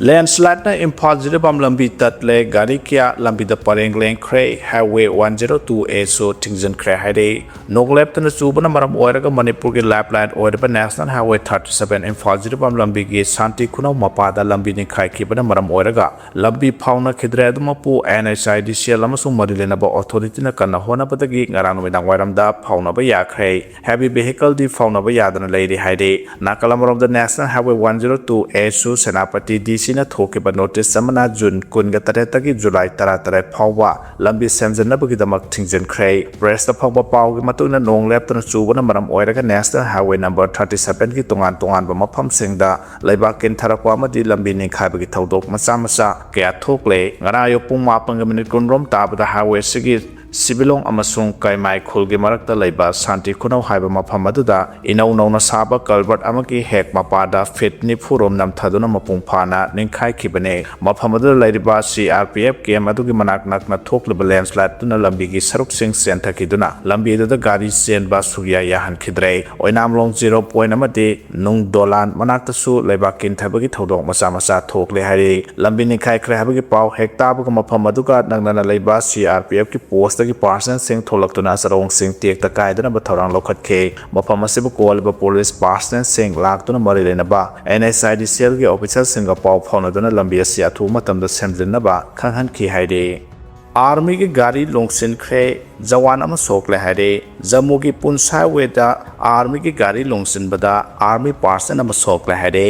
ꯂꯦꯟꯁ꯭ꯂꯥꯏꯗꯅ ꯏꯝꯐꯥꯜ ꯖꯤꯔꯤꯕꯥꯝ ꯂꯝꯕꯤ ꯇꯠꯂꯦ, ꯒꯥꯔꯤ ꯀꯌꯥ ꯂꯝꯕꯤꯗ ꯄꯔꯦꯡ ꯂꯦꯡꯈ꯭ꯔꯦ, Highway one zero two A ꯁꯨ ꯊꯤꯡꯖꯤꯟꯈ꯭ꯔꯦ ꯍꯥꯏꯔꯦ꯫ ꯅꯣꯡ ꯂꯦꯞꯇꯅ ꯆꯨꯕꯅ ꯃꯔꯝ ꯑꯣꯏꯔꯒ ꯃꯅꯤꯄꯨꯔꯒꯤ ꯂꯥꯏꯐꯂꯥꯏꯟ ꯑꯣꯏꯔꯤꯕ National Highway thirty seven Imphal Jiribam ꯂꯝꯕꯤꯒꯤ ꯁꯥꯟꯇꯤ ꯈꯨꯅꯧ ꯃꯄꯥꯗ ꯂꯝꯕꯤ ꯅꯤꯡꯈꯥꯏꯈꯤꯕꯅ ꯃꯔꯝ ꯑꯣꯏꯔꯒ ꯂꯝꯕꯤ ꯐꯥꯎꯅꯈꯤꯗ꯭ꯔꯦ꯫ ꯑꯗꯨꯃꯛꯄꯨ N H I D C L ꯑꯃꯁꯨꯡ ꯃꯔꯤ ꯂꯩꯅꯕ ꯑꯣꯊꯣꯔꯤꯇꯤꯅ ꯀꯟꯅ ꯍꯣꯠꯅꯕꯗꯒꯤ ꯉꯔꯥꯡ ꯅꯨꯃꯤꯗꯥꯡ ꯋꯥꯏꯔꯝꯗ ꯐꯥꯎꯅꯕ ꯌꯥꯈ꯭ꯔꯦ꯫ Heavy vehicle ꯗꯤ ꯐꯥꯎꯅꯕ ꯌꯥꯗꯅ ꯂꯩꯔꯤ ꯍꯥꯏꯔꯤ꯫ ꯅꯥꯀꯜ ꯑꯃꯔꯣꯝꯗ National Highway one zero two A ꯁꯨ ꯁꯦꯅꯥꯄꯇꯤ D C ꯅ ꯊꯣꯛꯈꯤꯕ ꯅꯣꯇꯤꯁ ꯑꯃꯅ ꯖꯨꯟ ꯀꯨꯟꯒ ꯇꯔꯦꯠꯇꯒꯤ ꯖꯨꯂꯥꯏ ꯇꯔꯥꯇꯔꯦꯠ ꯐꯥꯎꯕ ꯂꯝꯕꯤ ꯁꯦꯝꯖꯤꯟꯅꯕꯒꯤꯗꯃꯛ ꯊꯤꯡꯖꯤꯟꯈ꯭ꯔꯦ꯫ ꯄ꯭ꯔꯦꯁꯇ ꯐꯪꯕ ꯄꯥꯎꯒꯤ ꯃꯇꯨꯡ ꯏꯟꯅ ꯅꯣꯡ ꯂꯦꯞꯇꯅ ꯆꯨꯕꯅ ꯃꯔꯝ ꯑꯣꯏꯔꯒ National Highway number thirty seven ꯒꯤ ꯇꯣꯉꯥꯟ ꯇꯣꯉꯥꯟꯕ ꯃꯐꯝꯁꯤꯡꯗ ꯂꯩꯕꯥꯛ ꯀꯤꯟꯊꯔꯛꯄ ꯑꯃꯗꯤ ꯂꯝꯕꯤ ꯅꯤꯡꯈꯥꯏꯕꯒꯤ ꯊꯧꯗꯣꯛ ꯃꯆꯥ ꯃꯆꯥ ꯀꯌꯥ ꯊꯣꯛꯂꯦ꯫ ꯉꯔꯥꯡ ꯑꯌꯨꯛ ꯄꯨꯡ ꯃꯥꯄꯟꯒ ꯃꯤꯅꯤꯠ ꯀꯨꯟꯔꯣꯝ ꯇꯥꯕꯗ highway ꯑꯁꯤꯒꯤ ꯁꯤꯕꯤꯂꯣꯡ ꯑꯃꯁꯨꯡ ꯀꯩꯃꯥꯏ ꯈꯨꯜꯒꯤ ꯃꯔꯛꯇ ꯂꯩꯕ ꯁꯥꯟꯇꯤ ꯈꯨꯅꯧ ꯍꯥꯏꯕ ꯃꯐꯝ ꯑꯗꯨꯗ ꯏꯅꯧ ꯅꯧꯅ ꯁꯥꯕ culvert ꯑꯃꯒꯤ ꯍꯦꯛ ꯃꯄꯥꯗ ꯐꯤꯠ ꯅꯤꯐꯨ ꯔꯣꯝ ꯅꯝꯊꯗꯨꯅ ꯃꯄꯨꯡ ꯐꯥꯅ ꯅꯤꯡꯈꯥꯏꯈꯤꯕꯅꯤ꯫ ꯃꯐꯝ ꯑꯗꯨꯗ ꯂꯩꯔꯤꯕ C R P F camp ꯑꯗꯨꯒꯤ ꯃꯅꯥꯛ ꯅꯛꯅ ꯊꯣꯛꯂꯤꯕ ꯂꯦꯟꯁ꯭ꯂꯥꯏꯗ ꯑꯗꯨꯅ ꯂꯝꯕꯤꯒꯤ ꯁꯔꯨꯛꯁꯤꯡ ꯆꯦꯟꯊꯈꯤꯗꯨꯅ ꯂꯝꯕꯤ ꯑꯗꯨꯗ ꯒꯥꯔꯤ ꯆꯦꯟꯕ ꯁꯨꯛꯌꯥ ꯌꯥꯍꯟꯈꯤꯗ꯭ꯔꯦ꯫ ꯑꯣꯏꯅꯥꯝꯂꯣꯡ zero point ꯑꯃꯗꯤ ꯅꯨꯡ ꯗꯣꯂꯥꯟ ꯃꯅꯥꯛꯇꯁꯨ ꯂꯩꯕꯥꯛ ꯀꯤꯟꯊꯕꯒꯤ ꯊꯧꯗꯣꯛ ꯃꯆꯥ ꯃꯆꯥ ꯊꯣꯛꯂꯦ ꯍꯥꯏꯔꯤ꯫ ꯂꯝꯕꯤ ꯅꯤꯡꯈꯥꯏꯈ꯭ꯔꯦ ꯍꯥꯏꯕꯒꯤ ꯄꯥꯎ ꯍꯦꯛ ꯇꯥꯕꯒ ꯃꯐꯝ ꯑꯗꯨꯒ ꯅꯛꯅꯅ ꯂꯩꯕ C R P F ꯀꯤ ꯄꯣꯁꯇꯒꯤ ꯄꯥꯔꯁꯅꯦꯜꯁꯤꯡ ꯊꯣꯛꯂꯛꯇꯨꯅ ꯆꯥꯔꯣꯡꯁꯤꯡ ꯇꯦꯛꯇ ꯀꯥꯏꯗꯅꯕ ꯊꯧꯔꯥꯡ ꯂꯧꯈꯠꯈꯤ꯫ ꯃꯐꯝ ꯑꯁꯤꯕꯨ ꯀꯣꯜꯂꯤꯕ ꯄꯨꯂꯤꯁ ꯄꯥꯔꯁꯅꯦꯜꯁꯤꯡ ꯂꯥꯛꯇꯨꯅ ꯃꯔꯤ ꯂꯩꯅꯕ N H I D C L ꯒꯤ ꯑꯣꯐꯤꯁꯔꯁꯤꯡꯒ ꯄꯥꯎ ꯐꯥꯎꯅꯗꯨꯅ ꯂꯝꯕꯤ ꯑꯁꯤ ꯑꯊꯨꯕ ꯃꯇꯝꯗ ꯁꯦꯝꯖꯤꯟꯅꯕ ꯈꯪꯍꯟꯈꯤ ꯍꯥꯏꯔꯤ꯫ ꯑꯥꯔꯃꯤꯒꯤ ꯒꯥꯔꯤ ꯂꯣꯡꯁꯤꯟꯈ꯭ꯔꯦ, ꯖꯋꯥꯟ ꯑꯃ ꯁꯣꯛꯂꯦ ꯍꯥꯏꯔꯦ꯫ ꯖꯝꯃꯨꯒꯤ ꯄꯨꯟꯁ highway ꯗ ꯑꯥꯔꯃꯤꯒꯤ ꯒꯥꯔꯤ ꯂꯣꯡꯁꯤꯟꯕꯗ ꯑꯥꯔꯃꯤ ꯄꯥꯔꯁꯟ ꯑꯃ ꯁꯣꯛꯂꯦ ꯍꯥꯏꯔꯦ꯫